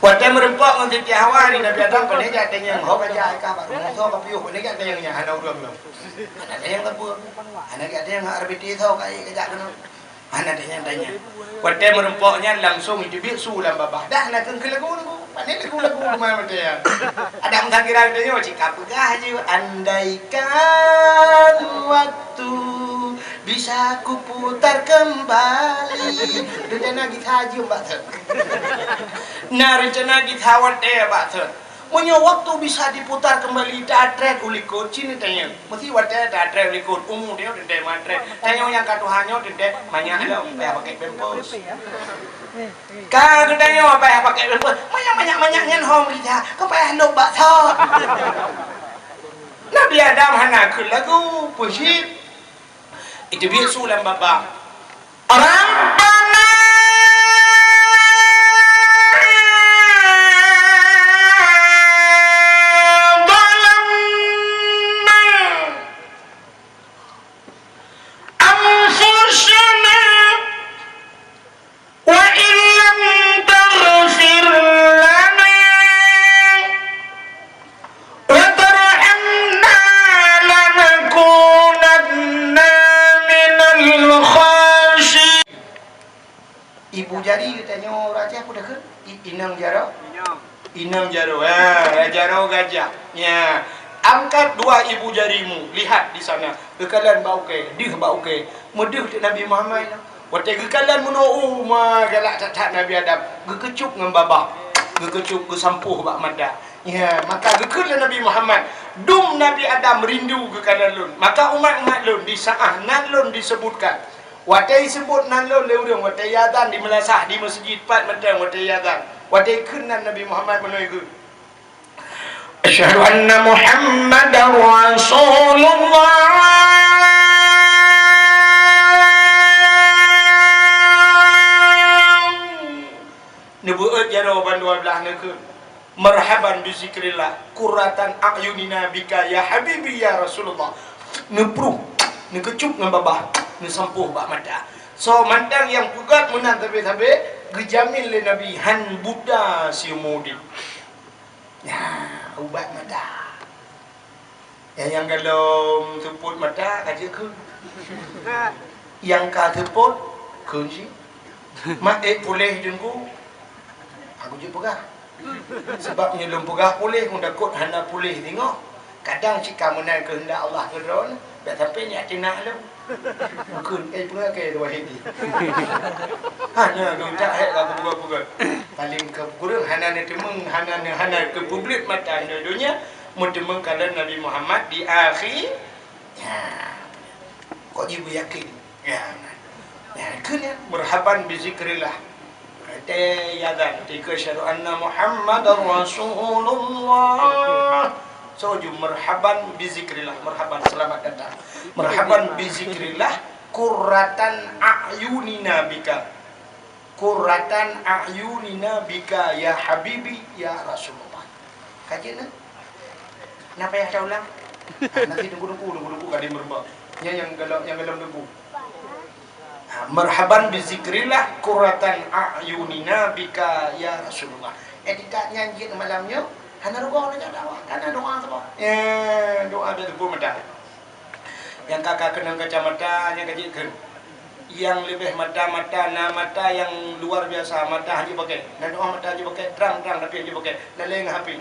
Watèe meureumpok ngon Siti Hawa, Nabi Adam, "Pane jak tanyong, ho ka jak ka bak rumoh soe ka piôh, pane jak tanyong nyan hana ureueng lom." Hana tanyong sapeue. Hana jak tanyong R B T soe ka, ka jak keunoe. Hana tanyong-tanyong. Watèe meureumpok nyan langsong jiteubiet su lam babah. Dak na keuneuk lagu-lagu. Pane lagu-lagu teuma watèe nyan. Adak meusagira geutanyoe cit ka peugah jih, "Andaikan waktu bisa kuputar kembali." Rencana gisa jeuem bak thon. Na rencana gisa watèe bak thon. Meunyoe waktu bisa diputar kembali, tatrét u likot, cit neutanyong. Meusti watèe tatrét u likot, umu tanyoe teuntèe matrét. Tanyoe nyang ka tuha nyoe teuntèe manyak lom, payah pakai pampers. Ka geutanyoe payah pakai pampers. Manyak, manyak, manyak nyan hom rija, ka payah lôb bak thon. Nabi Adam hana kheun lagu, peue cit. Jiteubiet su lam babah. Rabbana zalamna anfusana wa illam taghfir lana wa tarhamna lanakunanna minal khasirin. Ibu jari geutanyoe ureueng Aceh peue takheun? I-, inong jaroe? Inong jaroe. Ha, jaroe gajah. Ya. Angkat dua ibu jarimu, lihat di sana. Geukalon bak ukèe, deuh bak ukèe. Meudeuh teuk Nabi Muhammad. Watèe geukalon meunoe, ma galak that-that Nabi Adam, geukeucup ngon babah, geukeucup geusampôh bak mata. Ya, maka geukheun lé Nabi Muhammad, dum Nabi Adam rindu geukalon lôn. Maka umat-umat lôn di saah nan lôn diseubutkan. Watèe jiseubut nan lôn lé ureueng, watèe jiazan di meulasah, di meuseujid, pat mantong watèe jiazan. Watèe jikheun nan Nabi Muhammad meunoe jikheun. Asyhadu anna Muhammadar Rasulullah. Neubeuet jaroe bandua blaih neukheun, "Marhaban bi zikrillah, qurratan a'yunina bika ya habibi ya Rasulullah." Neupruh, neukeucup ngon babah, neusampôh bak mata. Soe mantong nyang peugöt meunan sabe-sabe, geujamin lé Nabi han buta siumu udép. Nah, ubat mata. Nyang, nyang gohlom seupôt mata ka jeuet kheun. Nyang ka seupôt kheun cit. Mak ék puléh teungku. Aku jeuet peugah. Sabab meunyoe lôn peugah puléh, ulôn takot hana puléh singoh. Kadang cit ka meunan keuheundak Allah keudroe, dak sampai nyak teunak lôn. Bukon, eh, peue keu dua hedi. Hana geutak hek ka peugah-peugah. Paling keu kureueng hana neuteumeung, hana neu-, hana keu publik mata neu donya, meuteumeung kalon Nabi Muhammad di akhi. Ya. Kok jibeuyakin? Ya. Ya, kheun ya, marhaban bi zikrillah. Watèe azan, ketika asyhadu anna Muhammadar Rasulullah. Soe jeuet marhaban bi zikrillah, marhaban, selamat datang. Marhaban bi zikrillah, qurratan a'yunina bika. Qurratan a'yunina bika ya habibi ya Rasulullah. Ka jeuet na? Na payah taulang? Ah, nanti tunggu-tunggu, tunggu-tunggu ka di meureumpok. Nyan nyang gohlom, nyang gohlom tunggu. Ha, marhaban bi zikrillah qurratan a'yunina bika ya Rasulullah. Etikat nyan jeuet malam nyoe, hana rugoe lagèe dakwah, hana doa saboh. Ya, doa biasa pun mata. Nyang ka, ka keunong kacamata, nyang ka jeuet kheun. Nyang leubeh mata-mata, na mata nyang luar biasa, mata hana jipakè. Na doa mata hana jipakè, trang-trang tapi hana jipakè. Lalè ngon H P.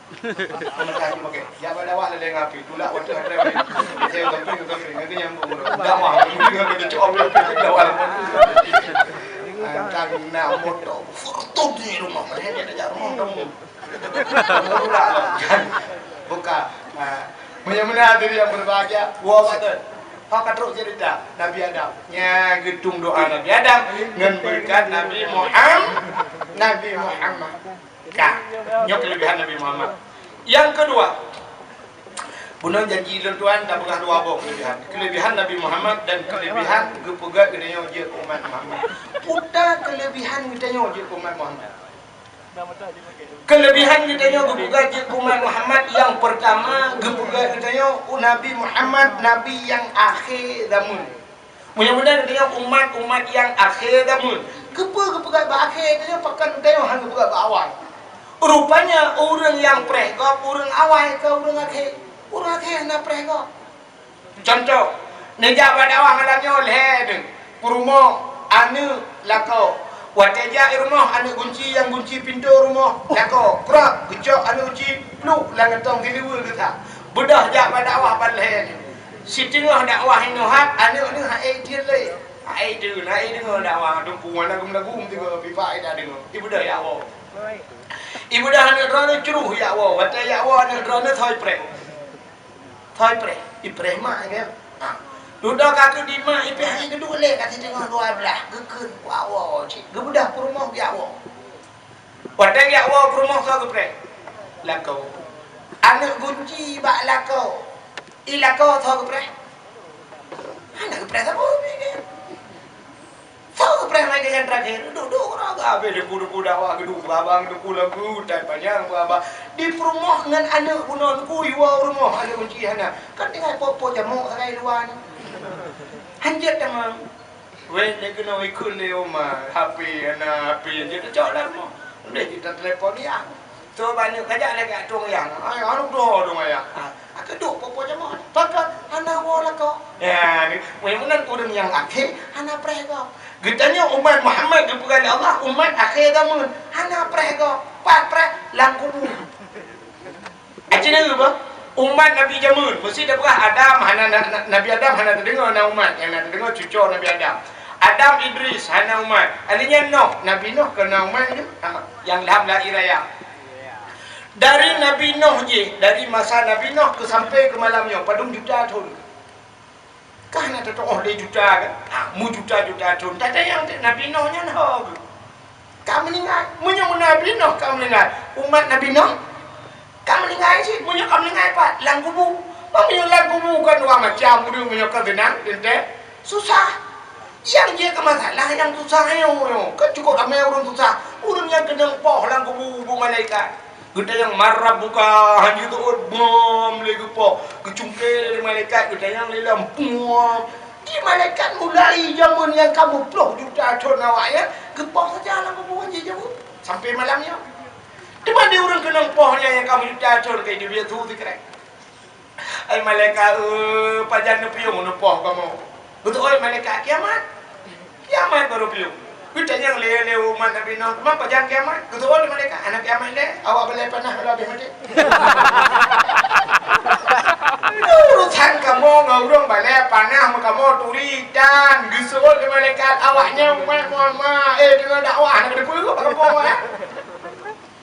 Peumeuntah jih pakai. Jak bak dakwah lalè ngon H P. Tulak watèe atra balik. Saya gamping, gamping. Nanti nyambung. Dakwah. Nanti nyambung. Nanti cok H P, dakwah. Ah, kan nak moto. Fortuner di rumah. Mana dia nak jak rumah kamu? Tulak lah. Buka. Ah, meunyoe meunan hadirin yang berbahagia, buah bak tu. Hak ka trok cerita Nabi Adam. Nya geutung doa Nabi Adam ngon beureukat Nabi Muham-, Nabi Muhammad. Ka. Nyoe keulebihan Nabi Muhammad. Nyang keudua, bunoe janji lôn tuan tapeugah dua boh keulebihan. Keulebihan Nabi Muhammad dan keulebihan geupeugöt geutanyoe jeuet umat Muhammad. Peue keulebihan geutanyoe jeuet umat Muhammad? Keulebihan geutanyoe geupeugöt jeuet umat Muhammad nyang peurtama, geupeugöt geutanyoe Nabi Muhammad, Nabi nyang akhé zameun. Meunyoe meunan geutanyoe umat-umat nyang akhé zameun, keupeue geupeugah bak akhé, geutanyoe pakon geutanyoe hana geupeugah bak awai? Rupanya ureuëng nyang preh gob ureuëng awai keu ureuëng akhé. Ureuëng akhé hana preh gob. Cuntoh, neujak bak dakwah malam nyoe lhée deuh, peurumoh, aneuëk, lakoe. Watée jak i rumoh, aneuëk gunci nyang gunci pintoe rumoh, lakoe. Krab, geucok aneuëk gunci, pluek lam gantong siluweue geusa. Beudôh jak bak dakwah ban lhée deuh. Siteungoh dakwah inoe hat, aneuëk neuh hana ék tiet lé. Hana ék deungoe, hana ék deungoe dakwah, teungku hana geumeulagu meuteungoe, pipa ék tadeungoe. Ibeudôh jak woe. Ibeudôh aneuëk droeneuh cruh jak woe, watée jak woe aneuëk droeneuh thoi preh. Thoi preh, ipreh mak nyan. Ha. Dudoe ka keu di mak, ipeh hai geuduek lé ka siteungoh dua blah, geukheun jak woe cit. Geubeudôh peurumoh jak woe. Watée jak woe peurumoh soe geupreh? Lakoe. Aneuëk gunci bak lakoe. I lakoe soe geupreh? Hana geupreh saboh pih kan. Soe geupreh mai keu nyang terakhir? Duek-duek keuraga habéh deungon-deungon dakwah geuduek babang deungon lagu tai panyang babang. Di peurumoh ngon aneuëk bunoe kui woe rumoh aneuëk gunci hana. Kan tinggai po-po jamok sagai luwa nyoe. Hanjeuet tamong. Weh, lé keunoe ikheun lé oma, H P hana, H P jeuet teucok lam rumoh. Lé kita telepon ya. Soe banyak kajak lagak tueng ayah. Ai, anu doh dong ayah. Ha, aku duk popo jamoe. Pakon hana woe lakoe. Ya, ni, weh, meunan ureuëng nyang akhé hana preh gob. Geutanyoe umat Muhammad geupeugah lé Allah, umat akhé zaman. Hana preh gob. Pat preh lam kubu. Aci neu bah, umat Nabi jameun, meusi tapeugah Adam hana na, na, Nabi Adam hana teudeungoe na umat, nyang na teudeungoe cucoe Nabi Adam. Adam Idris hana umat. Alheuh nyan Noh, Nabi Noh kon na umat nyoe, ha, nyang lam laé raya. Dari Nabi Noh jih, dari masa Nabi Noh keu sampai keu malam nyoe, padum juta thon. Ka hana tatuoh lé juta kan? Ha, meujuta-juta thon. Tatanyong teuk Nabi Noh nyan ho geuh ka meuninggai. Meunyoe Nabi Noh ka meuninggai, umat Nabi Noh ka meuninggai cit. Meunyoe ka meuninggai pat, lam kubu. Meunyoe lam kubu kan dua macam ureuëng, meunyoe ka seunang, teuntée susah. Nyang jeuet keu masalah nyang susah nyoe, nyoe. Kan cukup ramé ureuëng susah. Ureuëng nyang keunong poh lam kubu, bu malaikat. Geutanyong, "Man rabbuka?" Hana jiteuôt, bom lé geupoh, geucungké lé malaikat, geutanyong lé lom, bom. Di malaikat mulai jameun nyang ka meuploh juta thon awaknyan, geupoh saja lam kubu nyan jijaweueb sampai malam nyoe. Teuma di ureuëng keunong poh nyan nyang ka meujuta thon ka jiteubiet su sikrek. Hai malaikat, eh, pajan neupiôh neupoh kamoe? Beutôi malaikat kiamat. Kiamat baru piôh. Geutanyong lé, lé umat Nabi Nuh, "Teuma pajan kiamat?" Geutôi lé malaikat, "Hana kiamat lé, awak balée panah lom habéh maté." Urusan kamoe ngon ureuëng balée panah meukamoe turi tan. Geuseuôt lé malaikat, "Awaknyan umat Muhammad, eh, deungoe dakwah hana geuteupeue bak kamoe, eh."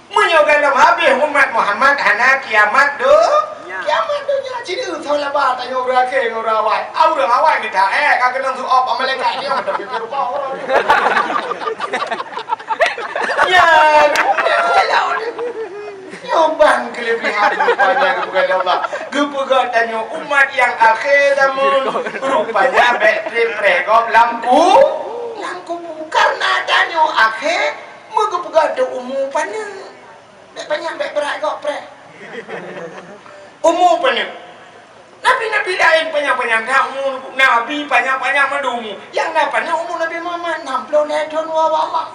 Meunyoe gohlom habéh umat Muhammad hana kiamat do-, kiamat donya. Cit soe laba tanyoe ureuëng akhé ngon ureuëng awai. Ah, ureuëng awai mita, eh, ka keunong seuôt bak malaikat nyoe, tapi rupa ureuëng. Ya, nyoe ban keulebihan rupanya geupeugah lé Allah. Geupeugah tanyoe umat nyang akhé zaman, rupanya bék trép preh gob lam ku-, lam kubu. Karena tanyoe akhé, meugeupeugah teuh umu paneuk. Bék panyang, bék brat gob preh. Umu paneuk. Nabi-nabi laén panyang-panyang that umu, nabi panyang-panyang mandum umu. Nyang na paneuk umu Nabi Muhammad, nam ploh lhée thon woe bak Allah.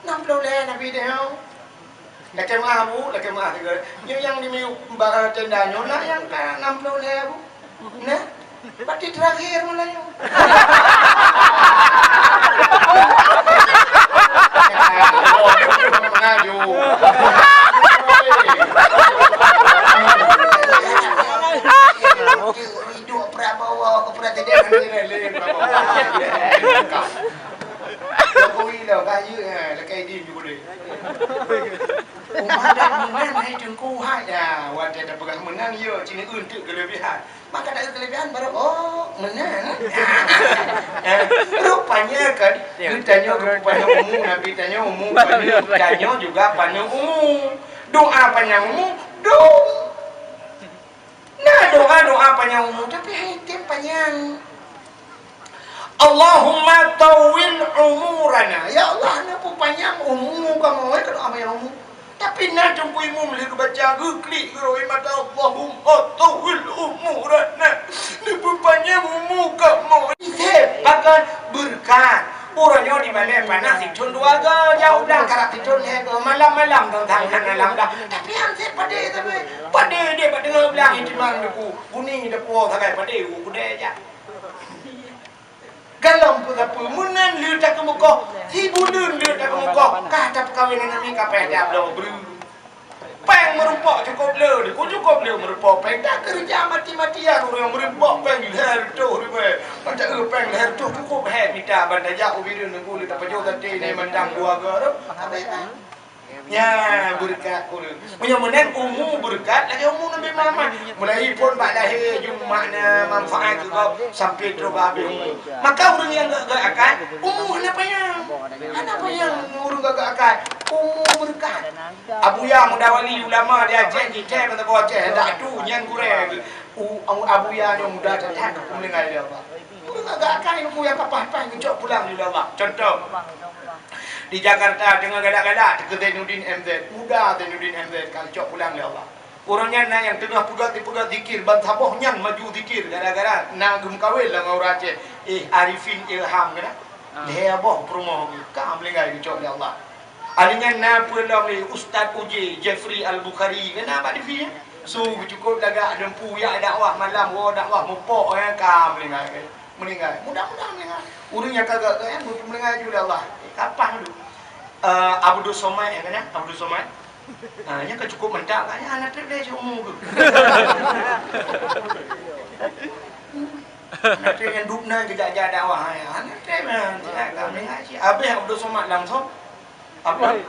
Nam ploh lhée Nabi teuh. Lakée meuah, Bu, lakée meuah sigoe. Nyoe nyang di miyueb ba tenda nyoe na nyang ka nam ploh lhée, Bu. Nah, berarti terakhir malah nyoe. Mengaju. Ridho Prabowo ke Presiden. Jokowi lah, kaya, eh, lekai di juga deh. Umat dah meunan hai Teungku hai. Ya, watée tapeugah meunan, ya, cini untuk kelebihan. Maka ada kelebihan baru, oh, meunan. Eh, rupanya kan, geutanyoe geupeupanyang umu, Nabi tanyoe umu, tanyoe juga panyang umu. Doa panyang umu, dong. Na doa-doa panyang umu, tapi hai tem panyang. Allahumma tawwil umurana. Ya Allah, na peupanyang umu kamoe, ka doa panyang umu. Tapi na Teungku Imum lheueh geubaca, geuklik geurôi mata, Allahumma tawwil umurana. Na peupanyang umu kamoe. Isep akan beureukat. Uroe nyoe di balèe panas sithon dua go, jauh blah karap sithon lhèe go, malam-malam tang-tang hana lam blah. Tapi han sép padé, tapi padé deh bak teungoh blang itimang depu, guni depu sagai padé u kudée jak. Galom peusapeue, meunan le takeumeukoh, sibuleuen le takeumeukoh, ka tapeukawen aneuk miet ka payah tabloe breueh. Péng meurumpok cukôp le, di ku cukôp le meurumpok péng. Takeureuja mati-matian ureueng meurumpok péng lhèe reutôh ribèe. Mantong, eh, péng lhèe reutôh cukôp hèk mita ban tajak u Bireuen Teungku le tapajoh saté nyan mantong dua go tu. Habéh kan? Nyan beureukat ureueng. Meunyoe meunan umu beureukat lagèe umu Nabi Muhammad. Mulai phon bak lahé jeuet makna manfaat keu gob sampoe trôh bak habéh umu. Maka ureueng nyang gèt-gèt akai, umu hana panyang. Hana panyang ureueng gèt-gèt akai. Umu beureukat. Abuya muda wali ulama di Aceh, di Aceh, meusaboh Aceh, dak tu nyan gurèe. U-, Abuya nyoe muda that-that keu peumeulinggai lé Allah. Ureueng agak akai nunggu nyang ka paih-paih geucok pulang lé Allah. Contoh, di Jakarta teungoh galak-galak teuka Zainuddin M Z, muda Zainuddin M Z ka geucok pulang lé Allah. Ureueng nyan na nyang teungoh peugöt-peugöt zikir, ban saboh nyan maju zikir gara-gara na geumeukawen lam ureueng Aceh. Eh, Arifin Ilham keunan. Ah. Lhèe boh peurumoh geuh ka meulinggai geucok lé Allah. Akhé nyan na peue lom lé Ustaz Uje Jeffrey Al-Bukhari keunan bak T V nyan. Su geucukôp lagak deumpu jak dakwah malam, woe dakwah mupok, eh, ka meulinggai. Meulinggai. Mudah-mudahan meulinggai. Ureueng nyang ka gèt-gèt nyan beumeulinggai ju lé Allah. Eh, kapah dulu. Eh, Abdul Somad, eh, keunan? Abdul Somad. Ah, nyan ka cukôp mantap kan, nyan hana trép lé siumu geuh. Hana trép nyan dub na geujak-jak dakwah, ya. Hana trép nyan, ya, kami ngaji. Habéh Abdul Somad langsung. Abdul.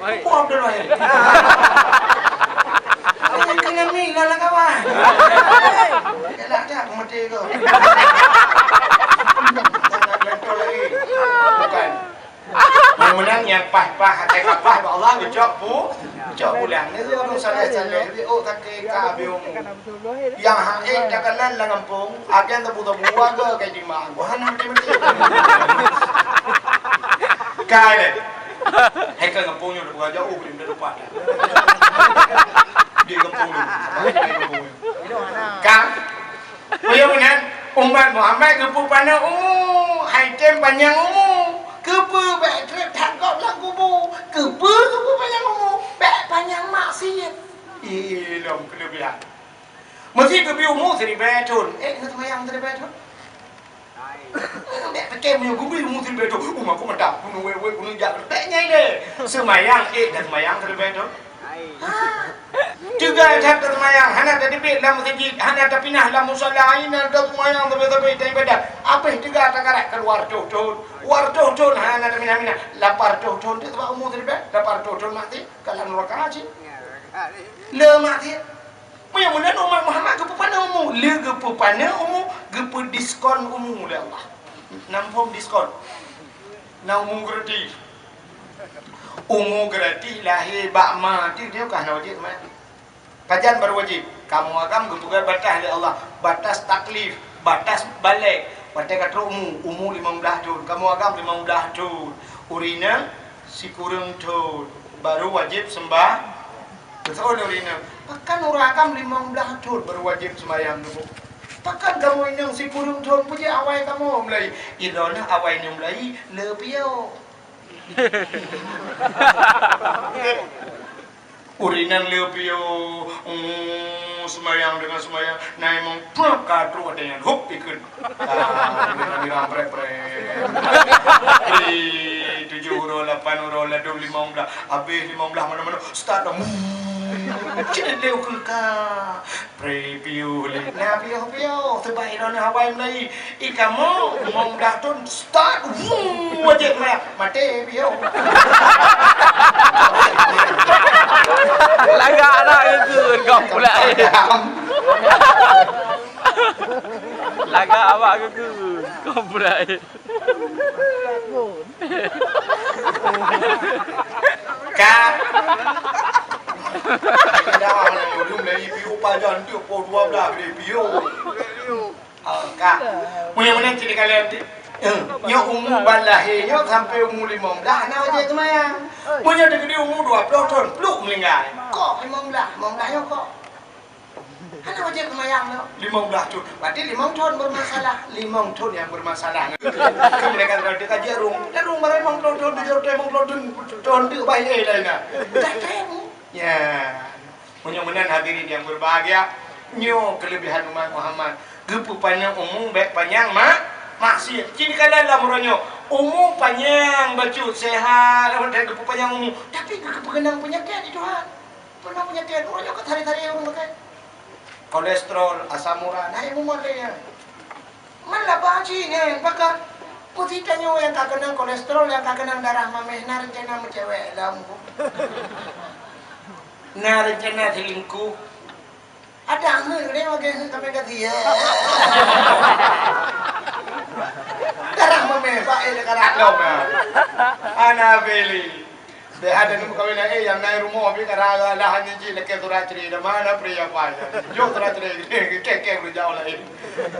Wahid. Oh, Abdul Wahid. Hana keuneuk mi lala kawan. Galak dak peumaté ko. Hana gantong lagi. Bukan. Meunan nyang paih-paih, até ka paih bak Allah geucok pu-, geucok pulang. Nyoe ureueng saleh-saleh, bi ôk sakét ka bi umu. Nyang hana ék takalon lam gampông, agen tabu-tabu warga ka jima. Wah, hana meuti-meuti. Ka lé. Hai ka gampông nyoe tabu jauh, beulim dah lupa dah. Di gampông nyoe. Ka. Meunyoe meunan, umat Muhammad geupeupaneuk umu, hai tem panyang umu. Keupeue bèk trép that gob lam kubu? Keupeue geupeu panyang umu? Bèk panyang maksiet. Ilom keuleubihan. Meusé geubri umu siribèe thon, ék deungon seumayang siribèe thon? Bèk pike meunyoe geubri umu siribèe thon, umu aku mantap, bunoe wèt-wèt, bunoe jak. Bèk nyan lé. Seumayang, ék deungon seumayang siribèe thon? Teuga that taseumayang, hana tateubiet lam meuseujid, hana tapinah lam musala, hana taseumayang sabe-sabe taibadat. Abéh teuga takarat keuluwa reutôh thon. Dua reutôh thon hana taminah-minah. Lapan reutôh thon tu sabab umu teulibat. Lapan reutôh thon maté, ka lam neuraka cit. Le maté. Meunyoe meunan umat Muhammad geupeupaneuk umu, le geupeupaneuk umu, geupeudiskon umu lé Allah. Nam phom diskon. Na umu gratis. Umu gratis lahé bak ma, ti dia ka hana wajéb mat. Pajan baru wajéb? Kamoe agam geupeugah batas lé Allah, batas taklif, batas balek. Watèe ka trok umu, umu limong blaih thon, kamoe agam limong blaih thon. Ureueng inong sikureueng thon, baru wajéb seumbah-, Beutôi lé ureueng inong. Pakon ureueng agam limong blaih thon baru wajéb seumayang nyoe? Pakon kamoe inong sikureueng thon peue jeuet awai kamoe mulai? Ilôn awai nyoe mulai le piôh. Ureueng inong le piôh, oh, seumayang deungon seumayang, na imong prak ka trok watèe nyan, hop, ikheun. Ah, ureueng inong prek-prek. Ih, tujoh uroe, lapan uroe, ladôm limong blaih. Abéh limong blaih manoe-manoe, start dah. Cit lé keu ka. Pré piôh lé. Nah, piôh-piôh. Teubai droeneuh awai mulai. Ih, kamoe, limong blaih thon, start. Wuu, wajéb meunan. Maté piôh. Lagak anak geukheun, gob pulai. Lagak awak geukheun, gob pulai. Ka. Dah, mana dulu mulai piôh pajan tu, pukul dua belas dia piôh. Oh, ka. Meunyoe meunan cit dikalon, eh, nyoe umu ban lahé nyoe sampoe umu limong blaih, hana wajéb seumayang. Meunyoe teukeudi umu dua ploh thon, pluk meuninggai. Kok limong blaih, limong blaih nyoe kok. Hana wajéb seumayang nyoe. Limong blaih thon. Berarti limong thon bermasalah. Limong thon nyang bermasalah. Kan mereka rasa kaji rhueng. Dah rhueng baru limong thon, thon, tujoh thon, limong thon, thon, thon tu baik, eh, lain dah. Dah trem. Ya. Meunyoe meunan hadirin yang berbahagia, nyoe kelebihan umat Muhammad. Geupeupanjang umu bèk panyang ma-, maksiat. Cit ka dalam uroe nyoe. Umu panyang bacut, sehat, geupeupanjang umu. Tapi geupeukeunong peunyakét di Tuhan. Peunoh peunyakét, uroe nyoe ka tari-tari ureueng pakai. Kolesterol, asam urat, hai umur lé nyan. Man laba cit nyan, pakat. Peue tanyoe nyang ka keunong kolesterol, nyang ka keunong darah mamèh, na rencana meucewek lom. Na rencana selingkuh. Ada ngeut lé, makai ngeut sampai ka siat. Darah mamèh, baik darah lom. Ana beli. Deh, ada ni meukawen, eh, nyang na rumoh pih ka rara lah, hana jih lakèe surat cerai. Dah mana pria apa nyan? Jok surat cerai. Kèe-kèe beureujaoh laén.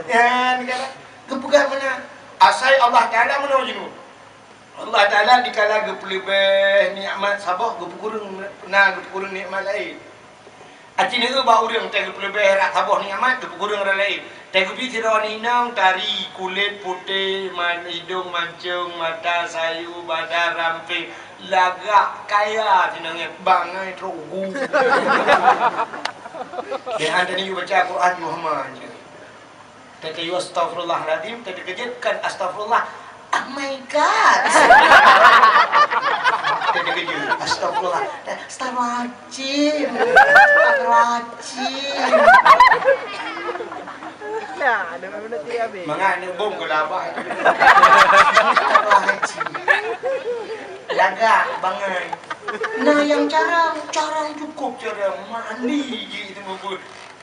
Nyan kan. Geupeugah meunan. Asai Allah Taala meunoe jinoe. Allah Taala dikala geupeuleubeh nikmat saboh, geupeukureueng, na geupeukureueng nikmat laén. Aci neueu bak ureueng teuh geupeuleubeh rot saboh nikmat, geupeukureueng rot laén. Teuh geubi sidroe inong tari, kulét putéh, man-, idong mancong, mata sayu, badan rampé, lagak kaya sinong nyan, bangai trok ugu. Deh, hana yue baca Quran, yue hama je. Teuh yue astagfirullahalazim, teuh teukeujot kan astagfirullah. Oh my God. Teuh teukeujot. Astagfirullah. Astagfirullahalazim. Astagfirullahalazim. Nah, ada mana tiap habis. Mangat ni bom ke labah. Astagfirullahalazim. Lagak bangai. Nah, yang carang, carang cukup carang. Mandi je itu bubur.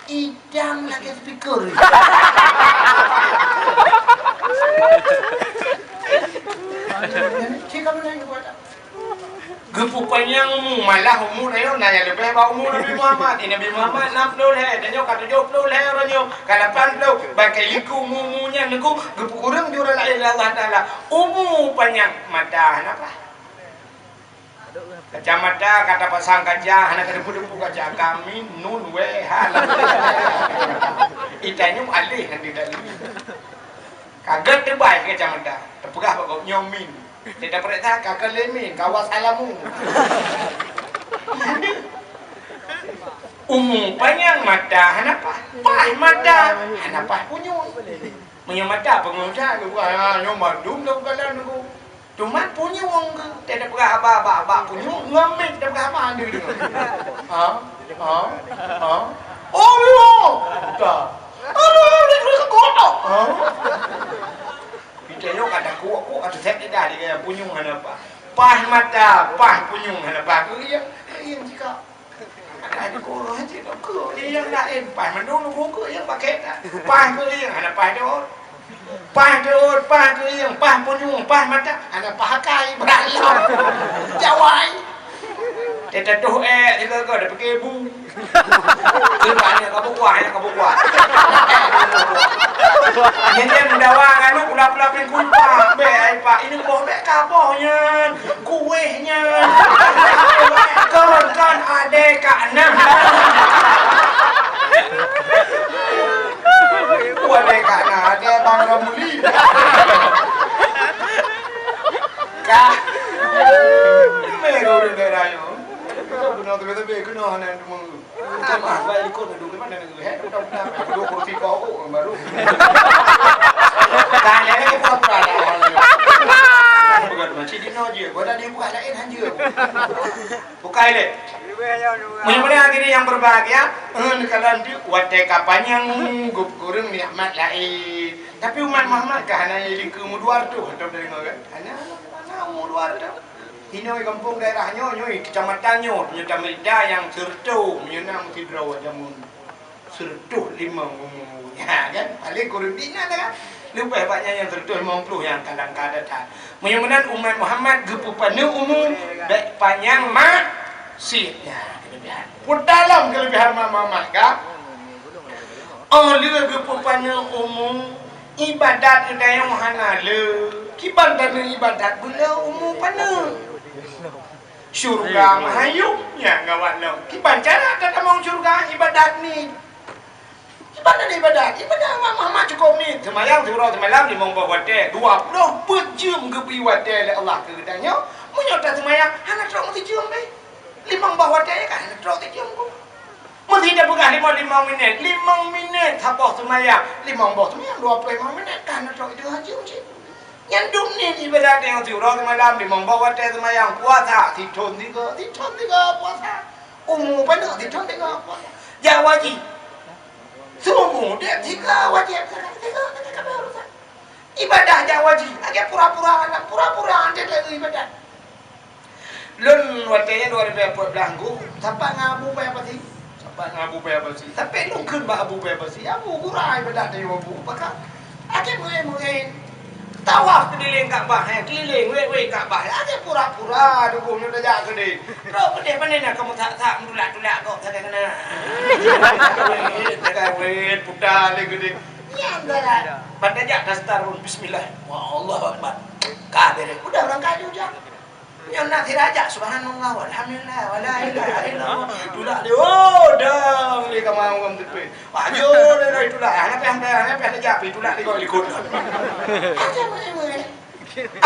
Idang lagèe speaker. Cik, kamu naik kuat tak? Geupeupanjang umu, malah umu rayeuk na nyang leubeh bak umu Nabi Muhammad. Di Nabi Muhammad enam puluh lhèe, tanyoe ka tujoh puluh lhèe uroe nyoe, ka lapan puluh. Bak kali ku umu-umu nyan nyoe geupeukureueng di ureueng laén lé Allah Taala. Umu panyang, mata hana paih. Kacamata ka tapasang kaca, hana ka deupeu-deupeu kaca. Kamin nun wèh ha. Itanyoe aléh hana tali. Ka gèt teubai kacamata. Tapeugah bak gobnyoe min. Teuh tapeuriksa ka keu lé min, ka wassalamu. Umu panyang, mata hana paih. Paih mata hana paih punyueng. Meunyoe mata peungeuh that, geupeugah, "Ah, nyoe mandum lam bukalan nunggu." Teuma punyueng geuh, teuh tapeugah haba bak, bak punyueng, ngon mic tapeugah haba, hana deungoe. Ha? Ha? Ha? Oh, yo! Ka. Aduh, dia terus kok. Ha? Kita nyoe ka takok, kok ka teusek lidah di gaya punyueng hana paih. Paih mata, paih punyueng hana paih. Keu iya, keu iya jika. Ada di guru haji tu, keu iya laén, paih mandum guru keu iya pakai tak? Paih keu iya, hana paih dot. Paih dot, paih keu iya, paih punyueng, paih mata, hana pakai, beralam. Jawai. Dia tuduh, eh, dia gagal, dia pakai bu. Dia banyak kabu kuah, ya, kabu kuah. Nyan, nyan, mendawa, anu, pula-pula pingkul, Pak. Bek, ai, Pak, ini boh bek kaboh nyan. Kueh nyan. Kon, kon, adé Kak Nah. Adé Kak Nah, adé Bang Ramli. Kah. Mero di daerah nyoe. Kena tebe-tebe, kena hana deungoe. Bukan mah, baik ikut dulu, di mana negeri, eh? Dua kursi kau, oh, baru. Tanya lagi pura-pura dah. Bukan macam di no je, gua dah dibuat lain hanja. Bukai lé. Mudah-mudahan hadirin yang berbahagia, eh, kalau nanti watèe ka panyang, geupeukureueng nikmat lain. Tapi umat Muhammad ka hana likeu mu dua ratus atau dari mana? Hana, hana mu dua ratus. Inoe gampông daerah nyoe, nyoe kecamatan nyoe, nyoe tameurita nyang sireutôh, nyoe na meusidroe jameun. Sireutôh limong umu. Ha, kan? Paléng kureueng di na kan? Leubeh banyak nyang sireutôh limong ploh nyang kadang ka that. Meunyoe meunan umat Muhammad geupeupaneuk umu, bèk panyang maksiat. Nyan keulebihan. Peutalom keulebihan umat Muhammad kan? Oh lheueh geupeupaneuk umu, ibadat geutanyoe hana le. Kiban taneuk ibadat beuleu umu paneuk. Syurga meuhayom nyang gawat lom. Kiban cara tatamong syurga ibadat ni. Pada ibadat, ibadat mak, mak, mak cukôp ni. Seumayang siuroe simalam limong boh watèe, dua ploh peuet jeuem geubri watèe lé Allah keu geutanyoe. Meunyoe taseumayang, hana trok meusijeuem beh. Limong boh watèe kan hana trok sijeuem keu. Meusijeuem peugah limong, limong minèt, limong minèt saboh seumayang, limong boh seumayang dua ploh limong minèt kan hana trok sijeuem cit. Nyan dum ni ibadat nyang siuroe simalam, limong boh watèe seumayang, puasa sithon tiga, sithon tiga puasa. Umu paneuk sithon tiga puasa. Jak haji. Seumu dek tiga wajéb, tiga, tiga, tiga urusan. Ibadah jak haji, lagèe pura-pura aneuk, pura-pura aneuk ibadat. Lôn watèe nyan dua ribu empat belas nggu, sapat ngon Abu Paya Pasi. Sapat ngon Abu Paya Pasi. Sampai lôn kheun bak Abu Paya Pasi, "Abu, gura ibadat di Abu, pakon akhé meu'en-meu'en. Tawaf keulileng Ka'bah, eh, keulileng wèt-wèt Ka'bah, akhé pura-pura dukung nyoe tajak keudeh. Droe keudeh pane na kamoe sak-sak meutulak-tulak kok sagai keunan. Sagai wèt, puta lé keudeh." Nyan galak. Ban tajak dastar pun, bismillah. Wah, Allahu Akbar. Ka bereh. Udah, ureueng kayu jak. Nyan na sira jak, subhanallah, walhamdulillah, wala ilaha illallah. Tulak dia, oh, dang dia ka mau ngam tepi. Wah, jo dia dari tulak. Hana payah, hana payah, hana payah tajak, pi tulak dia kau likot. Aja main-main.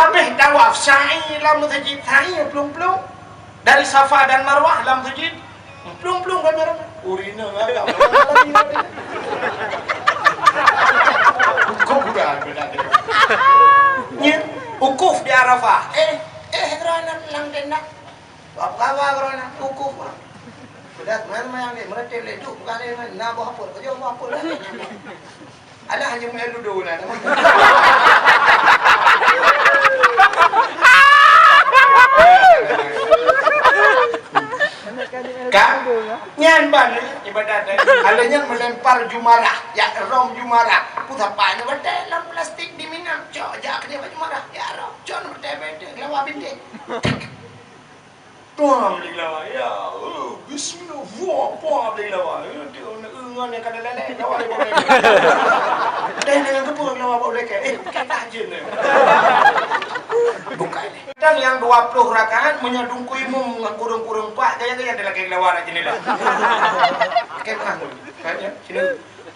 Habis tawaf, sa'i lam masjid, sa'i plueng-plueng. Dari Safa dan Marwah lam masjid, plueng-plueng kamera. Urina agak. Kok udah beda dia. Nya, wukuf di Arafah. Eh, eh, kerana lang tenda. Apa kabar kerana wukuf? Udah, mana yang dia meretel, dia duduk, bukan dia, nah, buah apa? Kerja buah apa lah? Alah, hanya main ludo lah. Kan? Nyan ban, eh, ibadat, eh. Kalau nyan melempar jumarah, ya, rom jumarah. Pusapa ni betul dalam plastik di Mina. Cok, jak ke dia jumarah. Ya, rom. Cok, betul, betul. Lawa bintik. Tuang beli lawa. Ya, eh, bismillah. Wah, wah, beli lawa. Eh, dia nak ingat yang kada lelek. Lawa dia boleh. Dah dengan kepala lawa boleh ke? Eh, kata aja ni. Bukan. Dan yang dua puluh rakaat menyodong kuimu dengan kurung-kurung pak, gaya-gaya ada lagi lawa nak jendela. Oke, paham? Kan ya? Sini.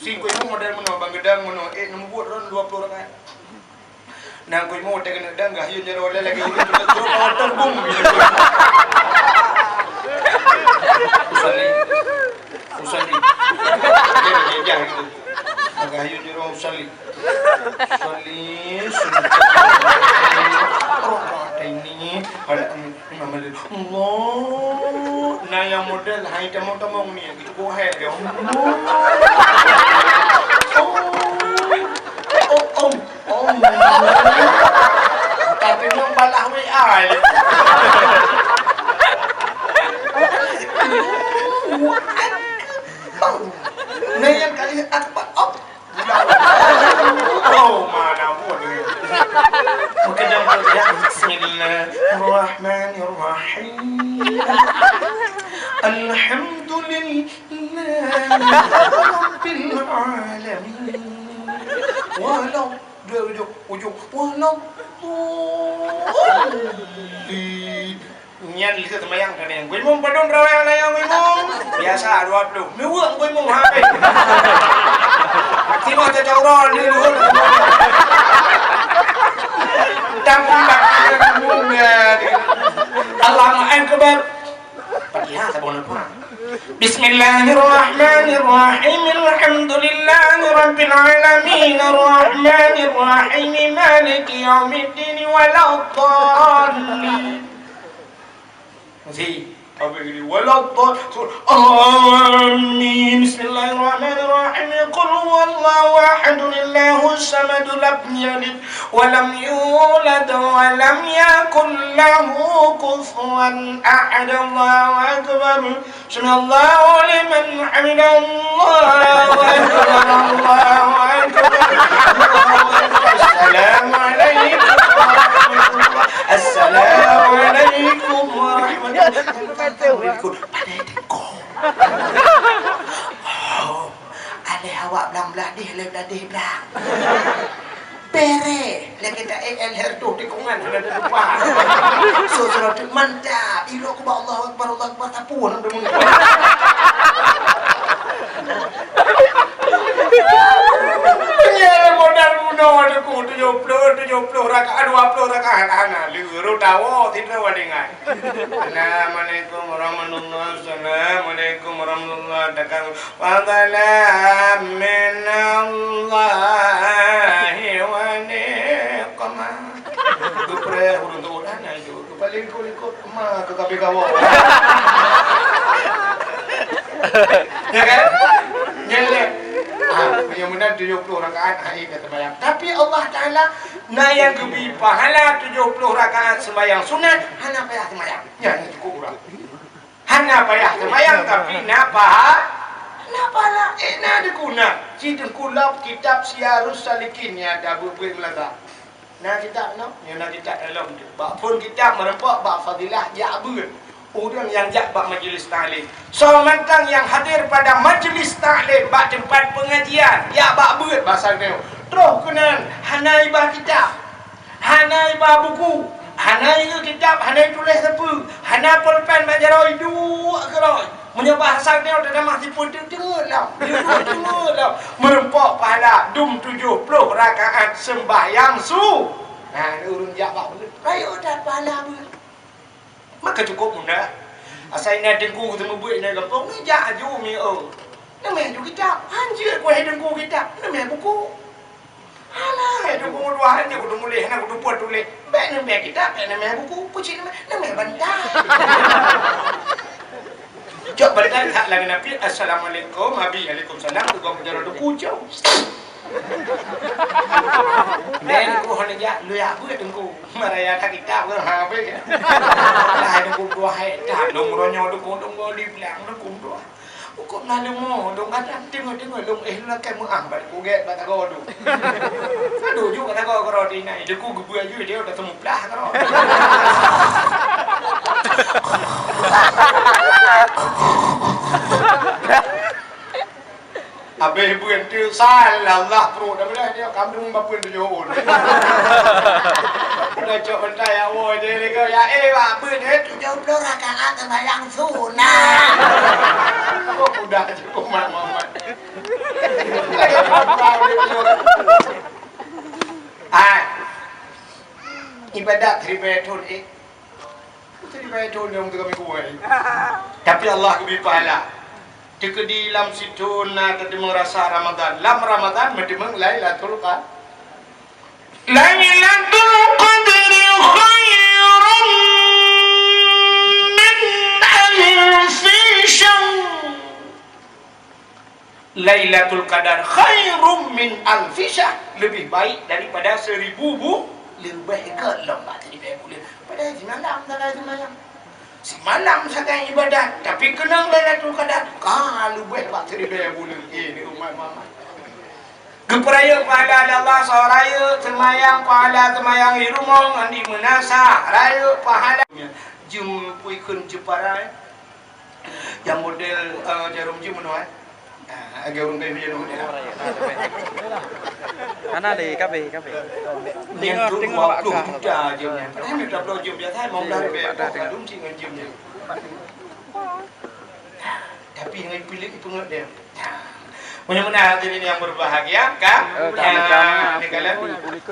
Si kuimu model mana? Bang Gedang mana? Eh, nombor buat orang dua puluh rakaat. Nang kuimu teukeunong dang gah yun jaroe lé lagèe ureueng teuka trok bawah terbung. Usalli. Usalli. Dia, dia, dia gitu. Gah yun jaroe usalli. Usalli, sunat. Rakaat ini, pada Imam Malik, Allah, na nyang model hai tamong-tamong ni, gitu, kok hai dia. Allah. Oh. Oh, oh, oh. Tapi nyoe balah W A ni. Allahu Akbar. Na nyang kali akbar. Oh. Oh, mana pun. Mungkin dah boleh, ya. Bismillahirrahmanirrahim. Alhamdulillahi Rabbil Alamin. Walau, dua ujung, ujung. Walau. Nyan lheueh seumayang ka nyan. Gui mum padum rawai nyan gui mum? Biasa dua puluh. Miweuek gui mum habéh. Timoh teucaurol di luhur. Tapi bak gui mum ya. Allahu Akbar. Fatihah saboh leupah. Bismillahirrahmanirrahim. Alhamdulillahi rabbil alamin. Arrahmanirrahim. Maliki yaumiddin. Waladdallin. Masih. Apa ini? Waladdallin. Amin. Bismillahirrahmanirrahim. Qul huwallahu ahad. Allahus samad. Lam yalid wa lam yulad wa lam yakul lahu kufuwan ahad. Allahu akbar. Sami'allahu liman hamidah. Allahu akbar, Allahu akbar, Allahu akbar. Assalamualaikum warahmatullahi. Assalamualaikum warahmatullahi wabarakatuh. Pandai tengok. Oh, aleh awak blang blah deh, aleh blah deh blang. Bere, lagèe ta E L Herto tikungan hana teutupa. So, so, mantap. Iro ku ba Allahu Akbar, Allahu Akbar, sapu hana teumu. Tujoh ploh, tujoh ploh rakaat, dua ploh rakaat, hana, leuroh tawoe sidroe wadéngai. Assalamualaikum warahmatullah, assalamualaikum warahmatullah, takam, wa salam minallahi wa nikmah. Geupreh ureueng tuha na itu, geupaléng likot-likot, ma keu kabeh kawoe. Ya kan? Ya, ya. Ah, nyang meunan tujoh ploh rakaat, ha, ini sembahyang. Tapi Allah Taala Na nyang geubri pahala tujoh ploh rakaat seumayang sunat, hana payah seumayang. Nyan nyang cukup urang. Hana payah seumayang, tapi na paha-, na pahala. Eh, na diguna. Ci teungku lom kitab Siyarus Salikin nyang ada buet-buet meulaga. Na kitab nyoe? Nyoe na kitab dalam tu. Bak phon kitab meureumpok bak fadilah jak beuet. Ureuëng nyang jak bak majlis taklim, soe mantong nyang hadir pada majlis taklim, bak teumpat pengajian, jak bak beuet basa geutanyoe, troh keunan hana iba kitab, hana iba buku, hana ingat kitab, hana ituléh sapeue, hana pulpen bak jaroe, duek keudroe. Meunyoe basa geutanyoe teutamah sipeu, teungeut lom, teungeut lom, meureumpok pahala dum tujoh ploh rakaat seumbahyang su-, nah, ureuëng jak bak beuet, rayeuk that pahala beuet. Maka cukup mudah. Asai na teungku geuteumeubeuet na gampông, neujak aju mieu. Neumè aju kitab. Hanjeuet ku hai teungku kitab, neumè buku. Alah, hai teungku dua hanya kutu mulih, na kutu buet tuléh. Bèk neumè kitab, bèk neumè buku. Kucing neumè, neumè bantai. Cok bantai that lagèe Nabi, "Assalamualaikum, Abi." "Alaikumsalam." Teugok jaroe teungku, cok. Deh, teungku hana jak, lu jak beuet teungku. Maraya that kitab ke, ha, beuet. Lah, teungku dua hai, dah, lôn ronyo teungku, teungku di bilang, teungku dua. Ukum na leumo, lôn kadang teungoh-teungoh, lôn eh, lôn lakèe meuah, bak teungku gèt, bak tagoe tu. Aduh, ju bak tagoe keudroe di nai, teungku geubeuet ju, dia udah teumuplah keudroe. Abéh beuet tu, salah pruet dah belah dia, kandung bapun tujoh ôn. Udah cok bantai awak je, dia kata, "Ya, eh, bak beuet tu tujoh ploh rakaat sembahyang sunat." Oh, udah cukup mat, mat, mat. Ah. Ibadat ribèe thôn, eh. Tapi Allah geubri pahala. Teukeudi lam sithôn na teudeungoe rasa Ramadan. Lam Ramadan meudeumeung Lailatul Qadar. Lailatul Qadri khairum min alfi syahr. Lailatul Qadar khairum min alfi syahr, lebih baik daripada seribu bu-, leubeh gèt lom bak siribèe buleuen. Padahai simalam sagai seumayang, simalam sagai ibadat, tapi keunong Lailatul Qadar ka leubeh bak siribèe buleuen. Eh, ni umat Muhammad. Geupeurayeuk pahala lé Allah, soe rayeuk seumayang, pahala seumayang di rumoh ngon di meunasah, rayeuk pahala. Jeuem pui kheun ceuparai. Nyang model, eh, jarum jeuem meunoe, eh? Ah, lagèe ureueng kaya jarum jeuem. Hana lé, kabeh, kabeh. Nyan tu dua puluh juta jeuem nyan. Padahai mita bloe jeuem biasa, lima belas ribèe. Padum cit ngon jeuem nyan. Tapi ngon piléh ipeungeut dia. Meunyoe meunan hadirin yang berbahagia, kan? Eh, kami, kami. Ni kalian.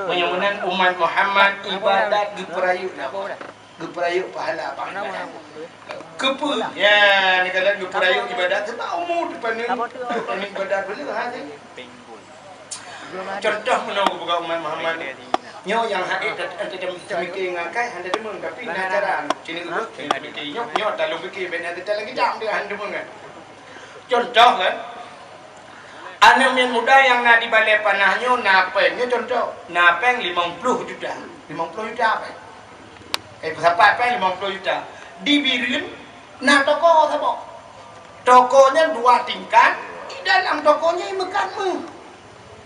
Meunyoe meunan umat Muhammad ibadat geupeurayeuk. Geupeurayeuk pahala bak ibadat. Keupeue? Ya, neukalon geupeurayeuk ibadat, sebab umu teupeuneuk ibadat beuleuh hase. Contoh meunoe geupeugah umat Muhammad. Nyoe nyang hase teumiké ngakai hana deungon, tapi na cara. Sini dulu, sini dulu. Nyoe, nyoe talong piké, bèk na teutalong kita, dia hana deungon kan. Contoh kan, aneuk miet muda nyang na di Balai Panah nyoe na péng, nyoe contoh, na péng limong ploh juta. Limong ploh juta péng. Eh, peusapat péng limong ploh juta. Di Bireuen na toko saboh. Toko nyan dua tingkat, di dalam toko nyan meukat meuh.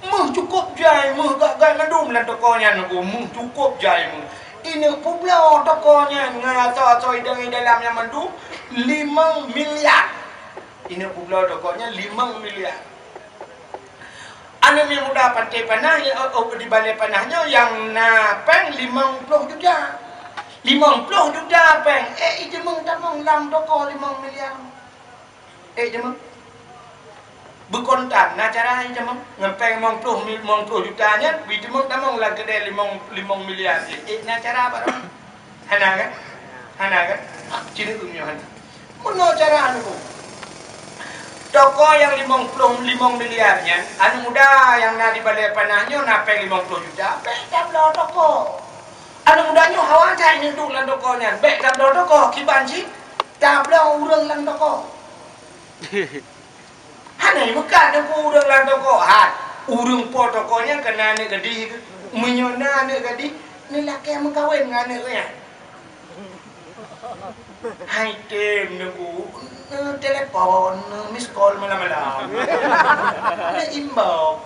Meuh cukôp jai, meuh gai-gai mandum lam toko nyan, meuh cukôp jai meuh. Ineuk peubloe toko nyan ngon asoe-asoe idong di dalam nyan mandum limong miliar. Ineuk peubloe toko nyan limong miliar. Aneuk miet muda Pantai Panah, oh, oh, di Balai Panah nyoe nyang na péng limong ploh juta. Limong ploh juta péng, eh, ijeumeung tamong lam toko limong miliar. Eh, ijeumeung. Beukontan, na cara jih tamong. Ngon péng limong ploh mi-, limong ploh juta nyan, beutamong-tamong lam keudè limong, limong miliar jih. Eh, na cara baroe. Hana kan? Hana kan? Cina tu nyoe hana. Meunoe cara anu. Toko nyang limong ploh, limong miliar nyan, aneuk muda nyang na di Balai Panah nyoe na péng limong ploh juta, bèk tabloe toko. Aneuk muda nyoe hawa that neuduek lam toko nyan, bèk tabloe toko, kiban cit tabloe ureueng lam toko. Hana meukat Teungku ureueng lam toko. Hai, ureueng po toko nyan ka na aneuk gadih keu? Meunyoe na aneuk gadih, neulakèe meukawen ngon aneuk nyan. Hai tem Teungku, neutelepon, neu-miss call malam-malam. Neu-inbox.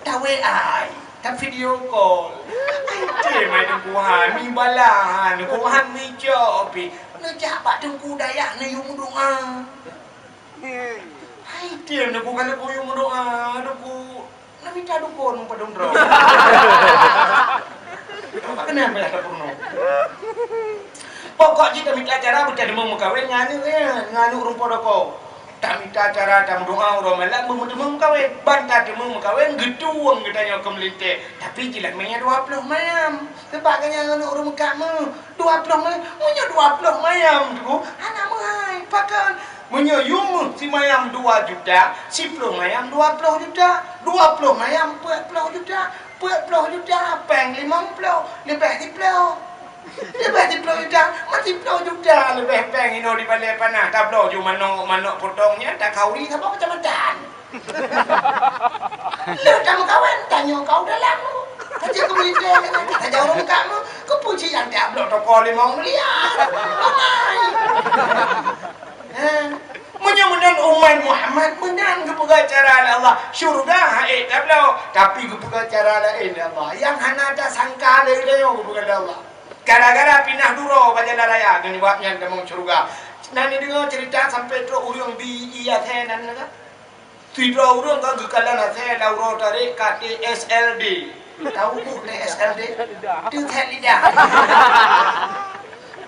Ta-W A, ta-video call. Hai tem hai Teungku hai, mi bala hai, Teungku hai mi cok pi. Neujak bak Teungku Dayah neuyue meudoa. Hai tem Teungku, ka lheueh kuyue meudoa, Teungku, neumita dukon padum droe. Apa keunan payah tapeurunoe? Pokok jih tamita cara beuteumeung meukawen ngon aneuk nyan, ngon aneuk ureueng po toko. Tamita cara tameudoa uroe malam beumeuteumeung meukawen. Ban tateumeung meukawen, geutueng geutanyoe keu meulintèe. Tapi jilat manyam dua ploh mayam. Sabab geutanyoe aneuk ureueng meukat meuh. Dua ploh mayam, meunyoe dua ploh mayam tu hana meuhai, pakon? Meunyoe yum meuh simayam dua juta, siploh mayam dua ploh juta, dua ploh mayam peuet ploh juta, peuet ploh juta péng limong ploh, leubeh siploh. Leubeh siploh juta, meusiploh juta leubeh péng inoe di Balai Panah, tabloe ju manok, manok potong nyan, takauri saboh keucamatan. Lheueh tameukawen, tanyoe kau dalam. Tajak keu meulintèe, tajak ureueng kamoe, keupeue cit nyang tajak bloe toko limong miliar. Ramai. Ha? Meunyoe meunan umat Muhammad, meunan geupeugah cara lé Allah. Syeuruga hana tabloe, tapi geupeugah cara laén lé Allah. Nyang hana tasangka lé geutanyoe geupeugah lé Allah. Gara-gara pinah duroe bak jalan raya, nyan bak nyan tamong syeuruga. Na neudeungoe ceurita sampoe trok ureueng bi i asèe nan, kan? Sidroe ureueng ka geukalon asèe lam uroe tarek ka T S L D. Tahu buh T S L D? Teuthèt lidah.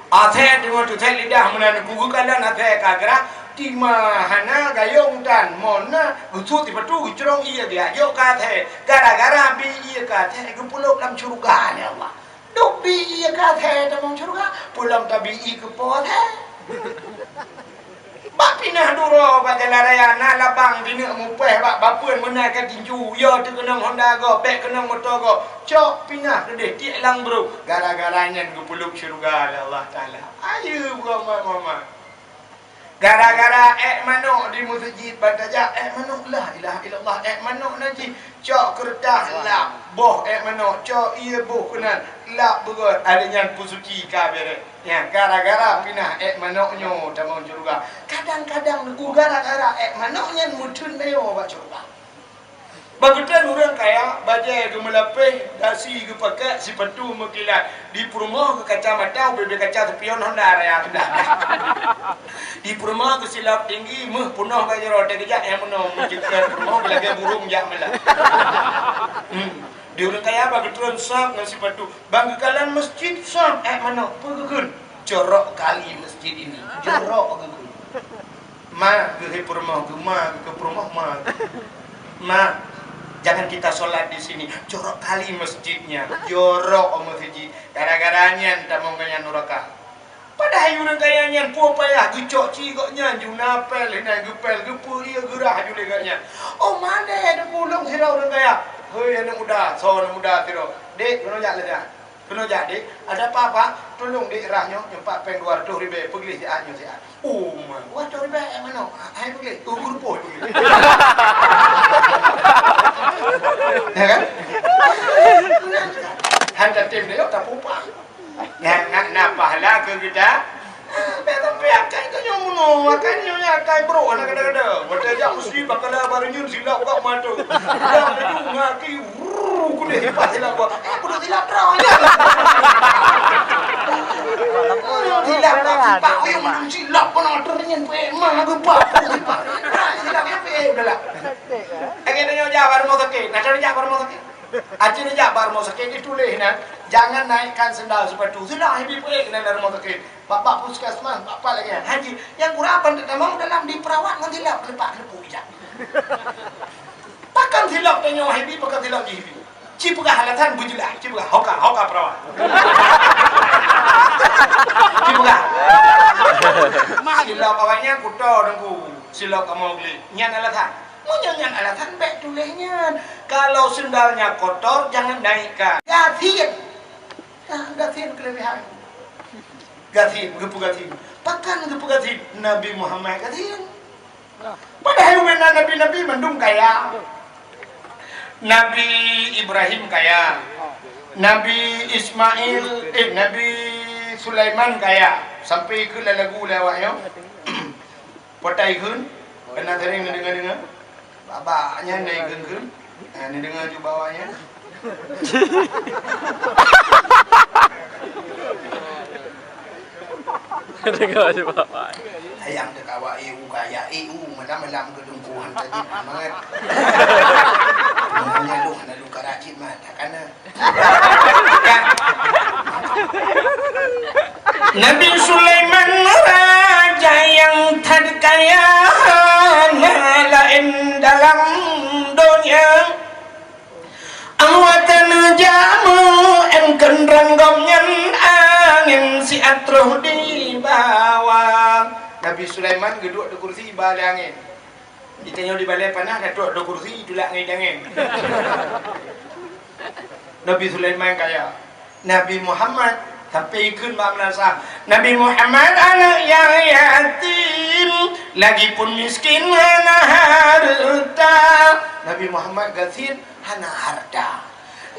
Asèe teungoh teuthèt lidah meunan geukalon asèe ka grah, teuma hana gayong tan. Mon na geusuet sipatu geucrong ié geujok keu asèe. Gara-gara bi ié keu asèe geupeulop lam syeuruga lé Allah. Duek bi ié keu asèe tamong syeuruga, peue lom tabi ié keu po asèe. Bak pinah duroe bak jalan raya na labang jineuk mupèh bak bapeuen meunan ka tinju, yo teukeunong honda gob, bèk keunong moto gob. Cok pinah keudeh tiek lam brôk, gara-gara nyan geupeulop syeuruga lé Allah Taala. Ayo buka mak mama. Gara-gara èk manok di meuseujid, ban tajak èk manok, la ilaha illallah, èk manok na jih. Cok keureutah lap boh èk manok, cok ié boh keunan lap beugöt, akhé nyan peusuci ka bèrèh. Nyan gara-gara pinah èk manok nyoe tamong syeuruga. Kadang-kadang Teungku gara-gara èk manok nyan meutheun nyoe bak syeuruga. Bak geutanyoe ureueng kaya, bajèe geumeulapéh, dasi geupakék, sipatu meukilat. Di peurumoh geukaca mata, ubé-bé kaca spion honda raya sudah. Di peurumoh geusilop tinggi, meuh peunoh bak jaroe, teukeujak nyang meunoe, meucit peurumoh lagèe burông jak meulat. Hmm. Di ureueng kaya bak geutreun sab ngon sipatu, bak geukalon meuseujid sab èk manok, peue geukheun? Jorok kali meuseujid ini, jorok geukheun. Ma, geuhé peurumoh geuh, ma, geuh peurumoh ma. Ma, jangan kita sholat di sini. Jorok kali meuseujidnya. Jorok meuseujid. Gara-gara nyan tamong nyan nuraka. Padahai ureueng kaya nyan peue payah geucok ci gobnyan, ju na pèl, hina geupèl, geupeu ié geurah ju lé gobnyan. Oh, mandé Teungku lôn sidroe ureueng kaya. Hei, aneuk muda, soe aneuk muda sidroe. Dek, keunoe jak lé nyan. Keunoe jak, Dek. Ada apa, Pak? Tulông Dek rah nyoe, nyoe Pak péng dua ratus ribèe, peugleh siat nyoe siat. Oh, ma, dua ratus ribèe èk manok. Hai peugleh, uh, keurupuk peugleh. Ya kan? Han tatem deh, tak pupa. Nyan, nyan na pahala keu kita. Bèk sampai akai tanyoe meunoe, akai nyoe akai brôk hana kada-kada. Watèe jak meuseujid bak kala baroe nyoe silap bak mata. Dak laju ngaki, wuu, kudeh sipat silap bak. Eh, kudu silap droe nyan. Silap bak sipat, oh, yang mana silap kena ternyata pun, eh, mah, aku pak, aku sipat. Nah, silap ya, eh, udah lah. Akhirnya tanyoe jak bak rumoh sakét. Nah, tanyoe jak bak rumoh sakét. Aci neujak bak rumoh sakét, dituléh na, "Jangan naikkan sendal sepatu." Seulah hibi peuék keunan lam rumoh sakét. Bak-bak puskesmas, bak pat lagèe nyan. Haji, nyang kurang pandai tamong dalam diperawat ngon silop, keulepak keulepuk ijak. Pakon silop tanyoe hibi, pakon silop jih hibi. Ci peugah alasan beujeulaih, ci peugah, "Hoka, hoka perawat." Ci peugah. Silop awaknyan kuto Teungku, silop kamoe gleh. Nyan alasan. Meunyoe nyan alasan, bèk tuléh nyan. Kalau sendalnya kotor, jangan naikkan. Gasien. Nah, gasien kelebihan. Gasien, geupeugasien. Pakon geupeugasien? Nabi Muhammad gasien. Padahai umat nabi-nabi mandum kaya. Nabi Ibrahim kaya. Nabi Ismail, eh, Nabi Sulaiman kaya. Sampai keu lagu lé awak nyoe. Potai kheun, keunan sering neudeungoe-deungoe. Bak-bak nyan na ikheun-kheun. Ha, neudeungoe ju bak awak nyan. Neudeungoe ju bak awak. Sayang teukawa, eh, u kaya, eh, u malam-malam keu dungkuhan tadi, mangat. Nyan lôn, lalu karajit mah, takana. Nabi Sulaiman raja nyang that kaya, hana laén dalam donya. Allah Taala jameun keundrang gobnyan, angén siat troh di bawah. Nabi Sulaiman geuduek di kursi ba lé angén. Di tanyoe di balèe panas, ka trok di kursi, tulak ngon angén. Nabi Sulaiman kaya. Nabi Muhammad sampai ikheun bak meunasah. Nabi Muhammad aneuk nyang yatim, lagipun miskin hana hareuta. Nabi Muhammad gasien hana hareuta.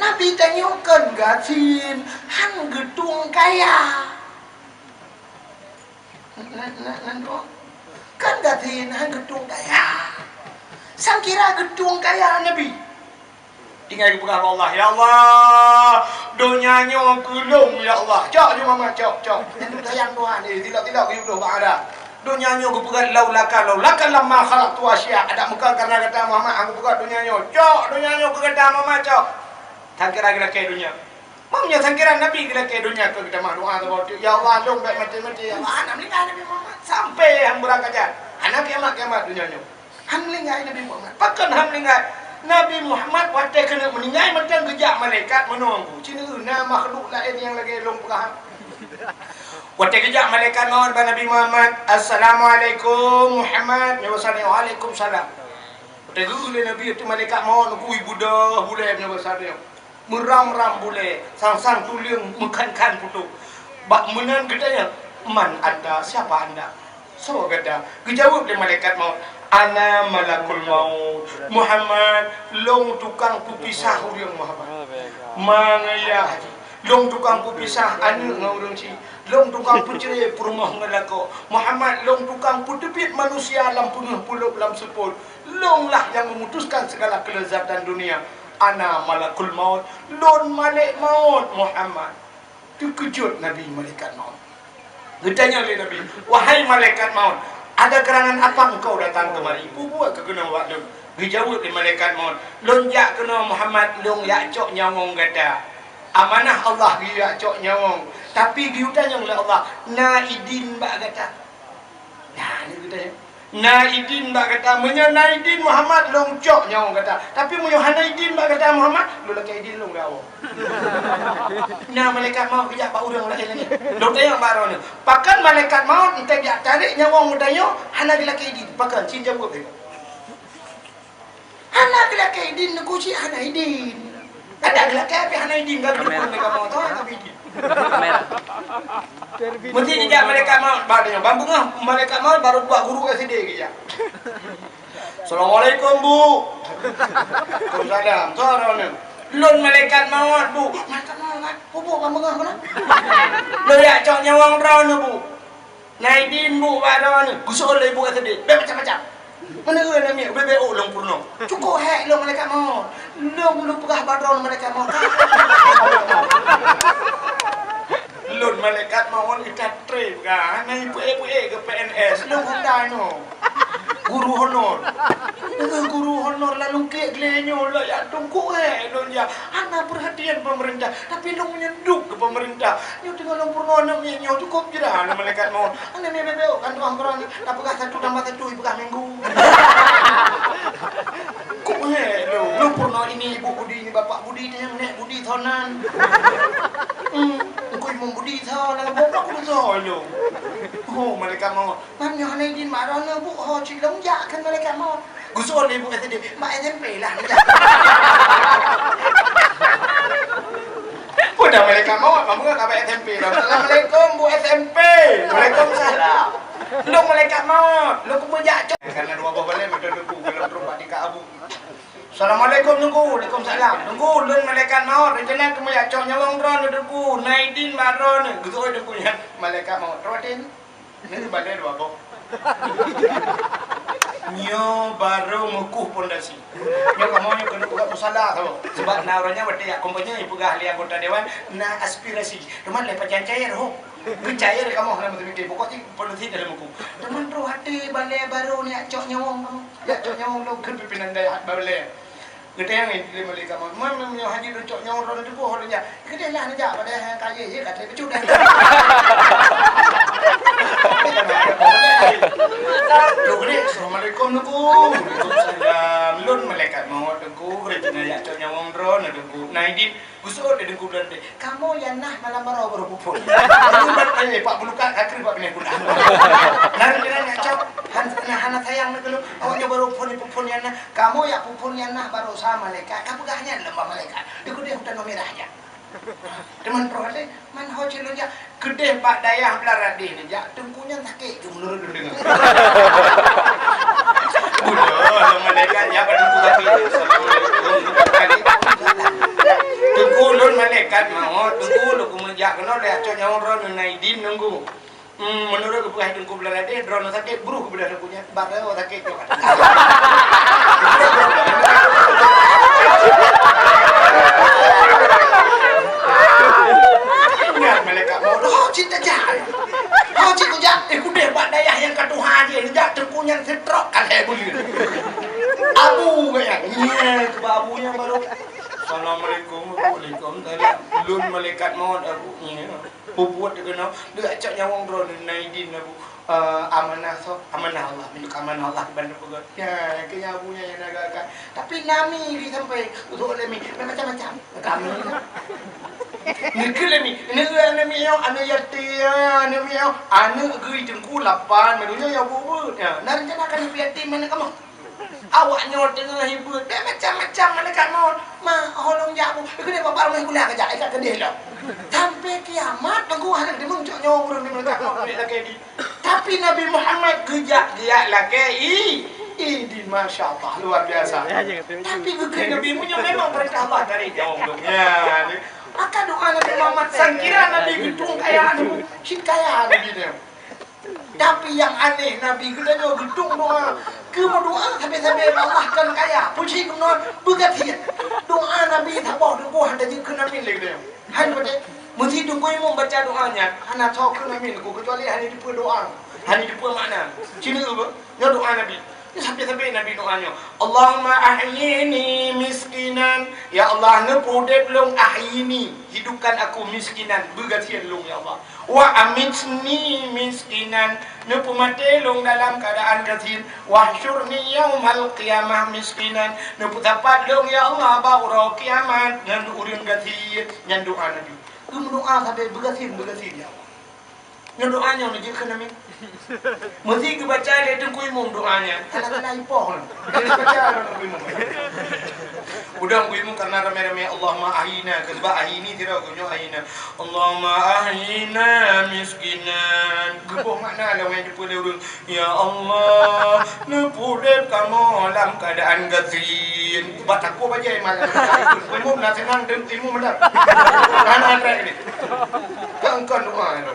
Nabi tanyoe kon gasien, han geutueng kaya. Nan, nan, nan, oh. Kan gasien han geutueng kaya. Sangkira geutueng kaya Nabi. Tinggai geupeugah bak Allah, "Ya Allah, donya nyoe keu lôn, ya Allah. Cok ju Muhammad, cok, cok." Nyan sayang Tuhan, eh, tilok-tilok geuyue bak ada. Donya nyoe geupeugah, "Laulaka, laulaka lamma khalaqtu asya." Adak muka karena gata Muhammad, aku peugah donya nyoe. Cok, donya nyoe keu gata Muhammad, cok. Sangkira geulakèe donya. Meunyoe sangkira Nabi geulakèe donya keu geutamah doa saboh teuk, "Ya Allah, lôn bèk maté-maté, ya Allah, hana meuninggai Nabi Muhammad sampai han beurangkajan, hana kiamat-kiamat donya nyoe." Han meuninggai Nabi Muhammad. Pakon han meuninggai? Nabi Muhammad watèe keuneuk meuninggai mantong geujak malaikat meunoe, ci neueu na makhluk laén nyang lagèe lôn peugah. Watèe geujak malaikat maut bak Nabi Muhammad, "Assalamualaikum Muhammad." Nyoe basa nyoe, "Waalaikumsalam." Watèe geueu lé Nabi, ateueh malaikat maut, kui buda bulèe nyoe basa nyoe. Meuram-ram bulèe, sang-sang tuleueng meukhan-khan putôh. Bak meunan geutanyong, "Man anta? Siapa anda? Soe gata?" Geujaweueb lé malaikat maut, "Ana malakul maut. Muhammad, lôn tukang peupisah ureueng Muhammad." Mangat ya, lôn tukang peupisah aneuk ngon ureueng chik. Lôn tukang peucré peurumoh ngon lakoe. Muhammad, lôn tukang peuteubiet manusia lam peungeuh pulop lam seupôt. Lôn lah nyang memutuskan segala kelezatan dunia. Ana malakul maut, lôn malèk maut, Muhammad. Teukeujot Nabi malaikat maut. Geutanyong lé Nabi, "Wahai malaikat maut, ada gerangan apa engkau datang kemari? Peue buet keuh keunoe bak lôn?" Geujaweueb lé malaikat maut, "Lôn jak keunoe Muhammad, lôn jak cok nyawöng gata. Amanah Allah geuyue jak cok nyawöng. Tapi geuyue tanyong lé Allah, na idin bak gata?" Nah, ni geutanyong. Na idin bak gata, meunyoe na idin Muhammad, lôn cok nyawöng gata. Tapi meunyoe hana idin bak gata Muhammad, lôn lakèe idin lôn gawoe. Na malaikat maut geujak bak ureueng laén lagèe. Lôn tanyong bak droeneuh, pakon malaikat maut enteuk jak tarek nyawöng geutanyoe hana geulakèe idin? Pakon? Cit jaweueb lé. Hana geulakèe idin, neukuci hana idin. Kada geulakèe tapi hana idin, kan? Kamera. Bukan mereka mau tahu, tapi idin. Kamera. Mesti dijak malaikat maut, bak dia. Bang bungah, malaikat maut baru buat guru S D ke ya. "Assalamualaikum, Bu." "Waalaikumsalam." "Suara ni." "Lôn malaikat maut, Bu." "Malaikat maut, kan? Kubu bang bungah mana?" "Lôn jak cok nyawöng droeneuh, Bu." "Na idin, Bu, bak droeneuh?" Geuseuôt lé ibu S D. "Bèk macam-macam. Meuneueu namiet, ubé-bé ôk lôn peurunoe. Cukup hék lôn malaikat maut. Lôn, lôn peugah bak droeneuh malaikat maut." "Lôn malaikat maut, itat trép ka. Hana ipeuék-peuék keu P N S. Lôn honda nyoe. Guru honor." Guru honor lalu kek lé nyoe lah ya, Teungku, eh, lôn ya. Hana perhatian pemerintah, tapi lôn meunyeudok keu pemerintah. Nyoe teungoh lôn peurunoe aneuk miet nyoe, cukup jih dah aneuk malaikat maut. Aneuk miet bebek kan tuan kurang, dah peugah satu tambah satu, peugah minggu. Kok, eh, lôn, lôn peurunoe ini ibu Budi, ini bapak Budi, tanyong nek Budi soe nan. Hmm, Teungku Imum Budi soe, lam goblok Budi soe lôn. Oh, malaikat maut. Man nyoe hana idin bak droeneuh, Bu, ho cit lôn jak kheun malaikat maut. Geusu'on lé Bu S D, bak S M P lah neujak. Peue dah malaikat maut, peue ka bak S M P dah. Assalamualaikum, Bu S M P. Waalaikumsalam. Lôn malaikat maut, lôn keumeujak cok. Karena dua boh balèe meuteun Teungku, golom trok bak tingkat abu. Assalamualaikum, Teungku. Waalaikumsalam. Teungku, lôn malaikat maut, rencana keumeujak cok nyawöng droeneuh, Teungku. Na idin bak droeneuh. Geusu'on Teungku nyan malaikat maut. Trok até. Nyoe balèe dua boh. Nyoe barô meukueh pondasi. Nyoe kamoe nyoe keuneuk peugah musala saboh. Sabab na ureueng nyan watèe jak kampanye, jipeugah lé anggota dewan, na aspirasi. Teuma lé pajan cair, ho. Geucair kamoe lam seumiké. Pokok jih pondasi dalam meukueh. Teuma troh até balèe barô nyoe jak cok nyawöng kamoe. Jak cok nyawöng lôn kheun pimpinan dayah balèe. Geutanyong lé malaikat maut, "Man, man, meunyoe hana lôn cok nyawöng droeneuh Teungku, ho lôn jak?" "Keudeh lah neujak, padahai ka yeh, yeh ka trép bacut dah." Lôn keudeh, "Assalamualaikum, Teungku." "Waalaikumsalam. Lôn malaikat maut, Teungku, rencana jak cok nyawöng droeneuh, Teungku." Na idin, geusu'on lé Teungku Belanda. Kamoe nyang na malam baroe barô peuphon. Lalu ban, eh, Pak Bulukat ka kreueh bak binéh gula. Lalu jalan nyak cok, han-, hana, hana sayang lé keu lôn. Awak nyoe barô phon, peuphon nyang na. Kamoe jak peuphon nyang na baroe sa malaikat. Ka peugah nyan lom bak malaikat. Di keudeh u Tanoh Mirah jak. Teuma troh até, man ho cit lôn jak. Keudeh bak dayah Beulah Radeh neujak, Teungku nyan sakét keu meunurot lôn deungö. Bunoe lôn malaikat jak bak Teungku sakét. Assalamualaikum. Teungku, lôn malaikat maut, Teungku, lôn keumeujak keunoe lé, jak cok nyawöng droeneuh, na idin Teungku. Hmm, meunurot geupeugah Teungku Beulah Radeh, droeneuh sakét, brôh geubeudôh Teungku nyan, barô sakét nyoe. Ingat malaikat maut, ho cit tajak. Ho cit kujak, eh, keudeh bak dayah nyang ka tuha jih, neujak Teungku nyan seutrok ka lhèe buleuen. Abu geuh nyan, nyan, keu abu nyan barô. Assalamualaikum, waalaikumsalam. Lôn malaikat maut, Abu. Nyan. Peubuet keunoe, jak cok nyawöng droeneuh, na idin Abu. Eh, amanah soe? Amanah Allah, minyeuk amanah Allah keu bandum peugöt. Nyan, keu nyan Abu nyan nyang na geuangkat. Tapi na mi di sampai, usôk lé mi, macam-macam. Kami. Neukheun lé mi, neukheun aneuk miet nyoe, aneuk yatim, aneuk miet nyoe, aneuk geuh Teungku lapan, meunyoe ya bu-, bu-, ya, na rencana keu aneuk yatim aneuk kamoe. Awak nyoe teungoh hibuet, bèk macam-macam malaikat maut. Ma, ho lôn jak bu, keuneuk babah rumoh gula kajak, ikat keudeh lom. Sampai kiamat, Teungku hana deungon cok nyoe ureueng di malaikat maut, miet lakèe di. Tapi Nabi Muhammad geujak, geujak lakèe i, idin, masya Allah, luar biasa. Tapi geukheun Nabi, meunyoe memang peurintah Allah dari jauh dong. Ya, ni. Maka doa Nabi Muhammad, sangkira Nabi geutung kaya anu, cit kaya Nabi nyoe. Tapi nyang aneh, Nabi geutanyoe geudong doa. Keu meudoa sabe-sabe Allah kan kaya. Puji geunoe beugasien. Doa Nabi saboh teungku hana jeuet keu amin lé geutanyoe. Hai patéh, meusé teungku imum baca doa nyan, hana soe keu amin teungku, keucuali hana jiteupeu doa, hana jiteupeu makna. Cina apa? Nyoe doa Nabi. Sabe-sabe Nabi doa nyoe, "Allahumma ahyini miskinan." Ya Allah, neupeudép lôn, ahyini, hidupkan aku, miskinan, beugasien lôn, ya Allah. "Wa amitni miskinan," neupeumaté lôn dalam keuadaan gasien. "Wahsyurni yaumal qiyamah miskinan," neupeusapat lôn, ya Allah, bak uroe kiamat ngon ureueng gasien. Nyan doa Nabi. Geumeudoa sabe beugasien, beugasien, ya Allah. Nyoe doa nyoe neujeuet keu amin. Meusé geubaca lé teungku imum doa nyan, kadang-kadang ipoh nyoe. Geubaca lé teungku imum. Udang teungku imum karena ramé-ramé, "Allahumma ahyina," keusabab ahyini sidroe, nyoe ahyina. "Allahumma ahyina miskinan." Geuboh makna lawét teupeu lé ureueng. Ya Allah, neupeudép kamoe lam keuadaan gasien. Bak takue bajèe malam. Imum na seunang deungon imum meunan. Hana trép ni. Kan, kan doa tu.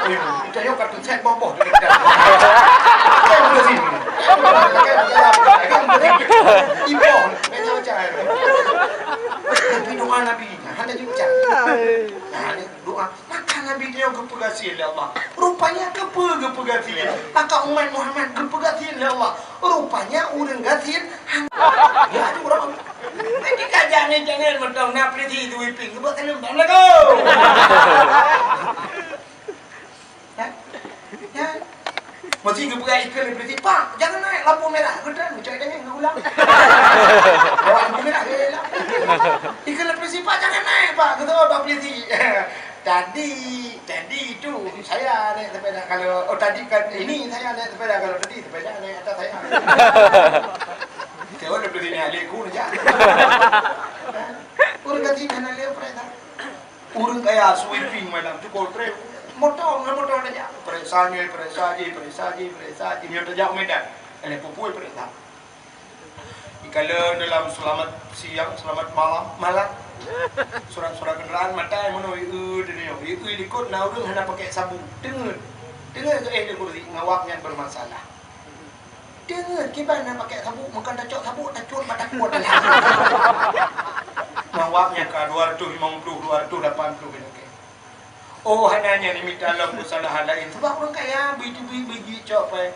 Imum. Kita yuk kartu set boboh tu. Kan boleh sini. Kan boleh sini. Ipoh. Macam-macam. Tapi doa Nabi. Hana jeuet. Nah, ni doa. Maka Nabi nyoe geupeugasien lé Allah. Rupanya keupeue geupeugasien? Maka umat Muhammad geupeugasien. Ya Allah, rupanya ureuëng gasien hana. Ya, aduh, bro. Nanti kajak ni jangan mantong na polisi di Wiping, buat salam, assalamualaikum. Ya? Ya? Mesti geubeuet ikheun lé polisi, "Pak, jangan naik lampu merah." Geutan, geucok dengan geugulang. Bawa lampu merah, geugulang. Ikheun lé polisi, "Pak, jangan naik, Pak." Kata, "Oh, Pak polisi." Tadi, tadi itu saya naik sepeda kalau, oh, tadi kan ini saya naik sepeda, kalau tadi sepeda naik atas saya. Saya udah beli ni, alih ku aja. Ureuëng gasien hana lé perintah. Ureuëng kaya sweeping malam tu kotrek. Motor, ngon motor aja. Periksa ni, periksa je, periksa je, periksa je. Nyoe tajak Medan. Alih pupui periksa. Dikala dalam selamat siang, selamat malam, malam. Surat-surat kenderaan matai meunoe, ieu, ieu, ieu, ieu likot na ureuëng hana pakai sabuk. Teungeut. Teungeut ke eh di kursi, ngawak nyan bermasalah. Teungeut, kiban na pakai sabuk, meukan tacok sabuk, tacok bak takot dalam. Ngawak nyan ka dua ratus lima puluh, dua ratus lapan puluh kilo. Oh, hana nyan imita lom kesalahan lain. Sebab ureuëng kaya, biji-biji cok pai.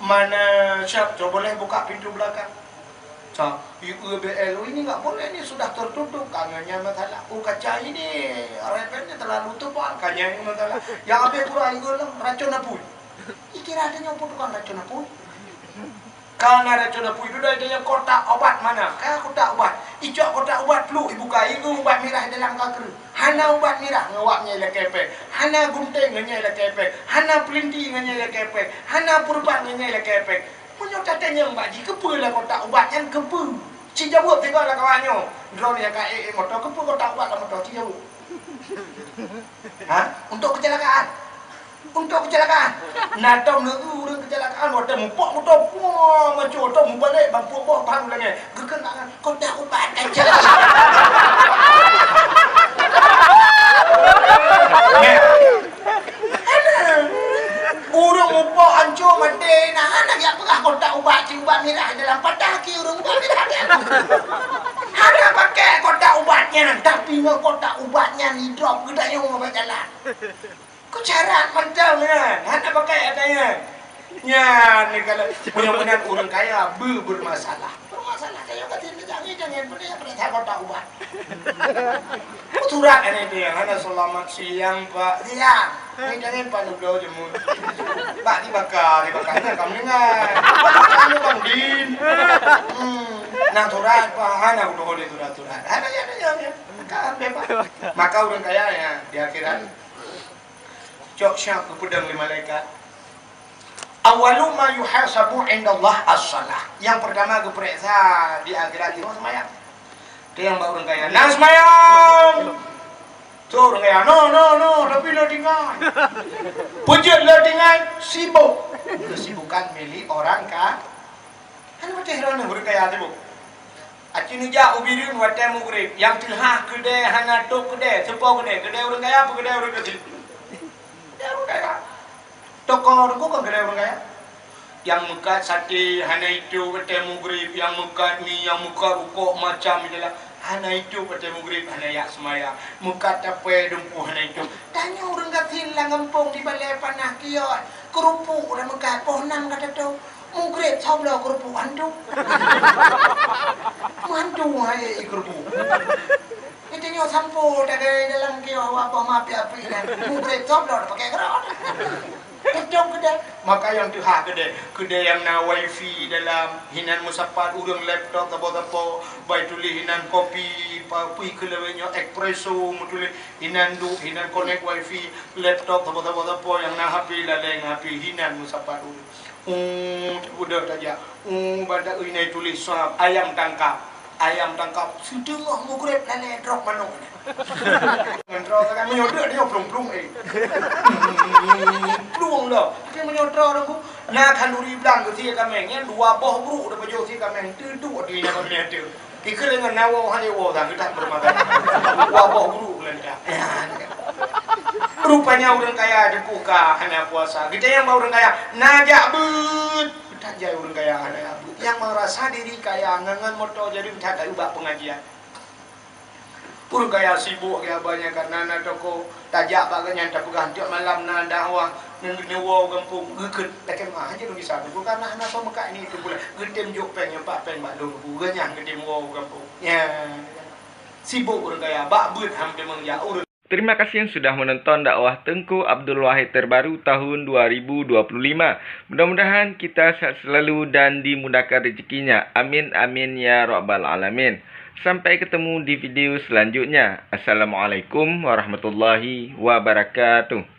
Mana siap cok boleh buka pintu belakang. Sa, U B L, oh, ini nggak boleh, ini sudah tertutup. Kan nyan masalah. Oh, kaca ini, repennya terlalu tebal. Kan nyan masalah. Yang habis kurang itu lah, racun apui. Ikira ada nyopo tukang racun apui. Kana racun apui dudoe, tanya kotak ubat mana? Ka kotak ubat. Icok kotak ubat, pluk ibuka, igu ubat mirah dalam ka kreueh. Hana ubat mirah, ngawak nyai lakée péng. Hana gunting, nyai lakée péng. Hana peulinti, nyai lakée péng. Hana purban, nyai lakée péng. Meunyoe tatanyong bak jih, keupeue lah kotak ubat nyan, keupeue? Ci jaweueb sigoe lam kawan nyoe. Droeneuh nyang ka ék-ék moto, keupeue kotak ubat lam moto, ci jaweueb. Ha? Untuk kecelakaan. Untuk kecelakaan. Na tom leueu ureuëng kecelakaan, watée mupok moto, puang, maco, tom mubalek, bang puang boh, bang lengee. Geukheun tangan, kotak ubat aja. Neh. Ureuëng mupok anco maté, na hana jak peugah kotak ubat, ci ubat mirah dalam patah ki ureuëng ubat mirah. Hana pakai kotak ubat nyan, tapi ngon kotak ubat nyan idrop geutanyoe bak jalan. Keucaran mantong nyan, hana pakai ata nyan. Nyan ni kalau meunyoe meunan ureuëng kaya be bermasalah. Bermasalah kaya kata ni jangan jangan pada yang pada tak kotak ubat. Surat ini dia, hana selamat siang Pak. Siang. Ini jangan Pak Nublo jemur. Pak dibakar, dibakar ni kamu dengar. Kamu Bang Din. Hmm. Nah surat Pak, hana udah boleh surat-surat. Hana ya, hana ya. Kan bebas. Maka ureuëng kaya ya di akhirat. Cok siap geupeudong lé malaikat. Awwalu ma yuhasabu indallah as-shalah. Yang pertama geupeuriksa di akhirat nyoe seumayang. Tanyong bak ureuëng kaya, "Na seumayang?" Cok ureuëng kaya, "No, no, no, tapi lé tinggai." Peujeuet lé tinggai, sibuk. Kesibukan milik orang ka-, Hana patéh droeneuh ureuëng kaya sibuk. Aci neujak u Bireuen watée mugreb, nyang teuhah keudée hana tôb keudée, seupôt keudée, keudée ureuëng kaya apa keudée ureuëng gasien? Keudée ureuëng kaya. Toko teungku kon keudée ureuëng kaya. Nyang meukat saté hana itôb watée mugreb, nyang meukat mi, nyang meukat rukok macam itulah. Hana itôb watée mugreb, hana jak seumayang. Meukat tapée dumpeue hana itôb. Tanyoe ureuëng gasien lam gampông di balée panah kios, keurupuk dah meukat poh nam ka tatôb. Mugreb soe bloe keurupuk hantu. Meuhantu hai keurupuk. Itu nyoe sampo tagay dalam kios wabah mapi-api dan mugreb soe bloe pakai keurot. Tetap keudée. Maka nyang teuhah keudée, keudée nyang na wifi dalam, hinan meusapat ureuëng laptop sapo-sapo, bai tuléh hinan kopi, pa-, pih keulawée nyoe espresso meutuléh, hinan duek, hinan connect wifi, laptop sapo-sapo-sapo nyang na H P laleng H P hinan meusapat ureuëng. Oh, udah saja. Oh, pada ini tulis sab, ayam tangkap. Ayam tangkap, seutengah mugreb lalée drop manok. Ngon droe kan meunyoe dia, dia plung-plung, eh. Plung dah. Tapi meunyoe droe dah, Bu, na khanduri blang geusie kaméng, nyan dua boh bruk dah pajoh sie kaméng. Teuduek di na kaméng tu. Ikeu deungon nawa hai wo dah, geutak bermakan. Dua boh bruk belanja. Rupanya ureuëng kaya deukuh ka hana puasa. Kita nyang ba ureuëng kaya, na jak beuet. That jai ureuëng kaya hana beuet. Nyang merasa diri kaya ngon, ngon moto jadi that ubak pengajian. Ureuëng kaya sibuk ya banyak karena na toko tajak bak nyan tapeugah tiap malam na dakwah. Nyoe woe u gampông, geukheun lagèe meu'ah aja lôn gisa, bukan hana soe meukat ini itu pula. Geutem jok péng, nyoe pat péng bak lôn, geunyang geutem woe u gampông. Ya. Sibuk ureueng kaya, bak beuet ham teumang jak ureueng. Terima kasih yang sudah menonton dakwah Tengku Abdul Wahid terbaru tahun dua ribu dua puluh lima. Mudah-mudahan kita sehat selalu dan dimudahkan rezekinya. Amin, amin, ya rabbal alamin. Sampai ketemu di video selanjutnya. Assalamualaikum warahmatullahi wabarakatuh.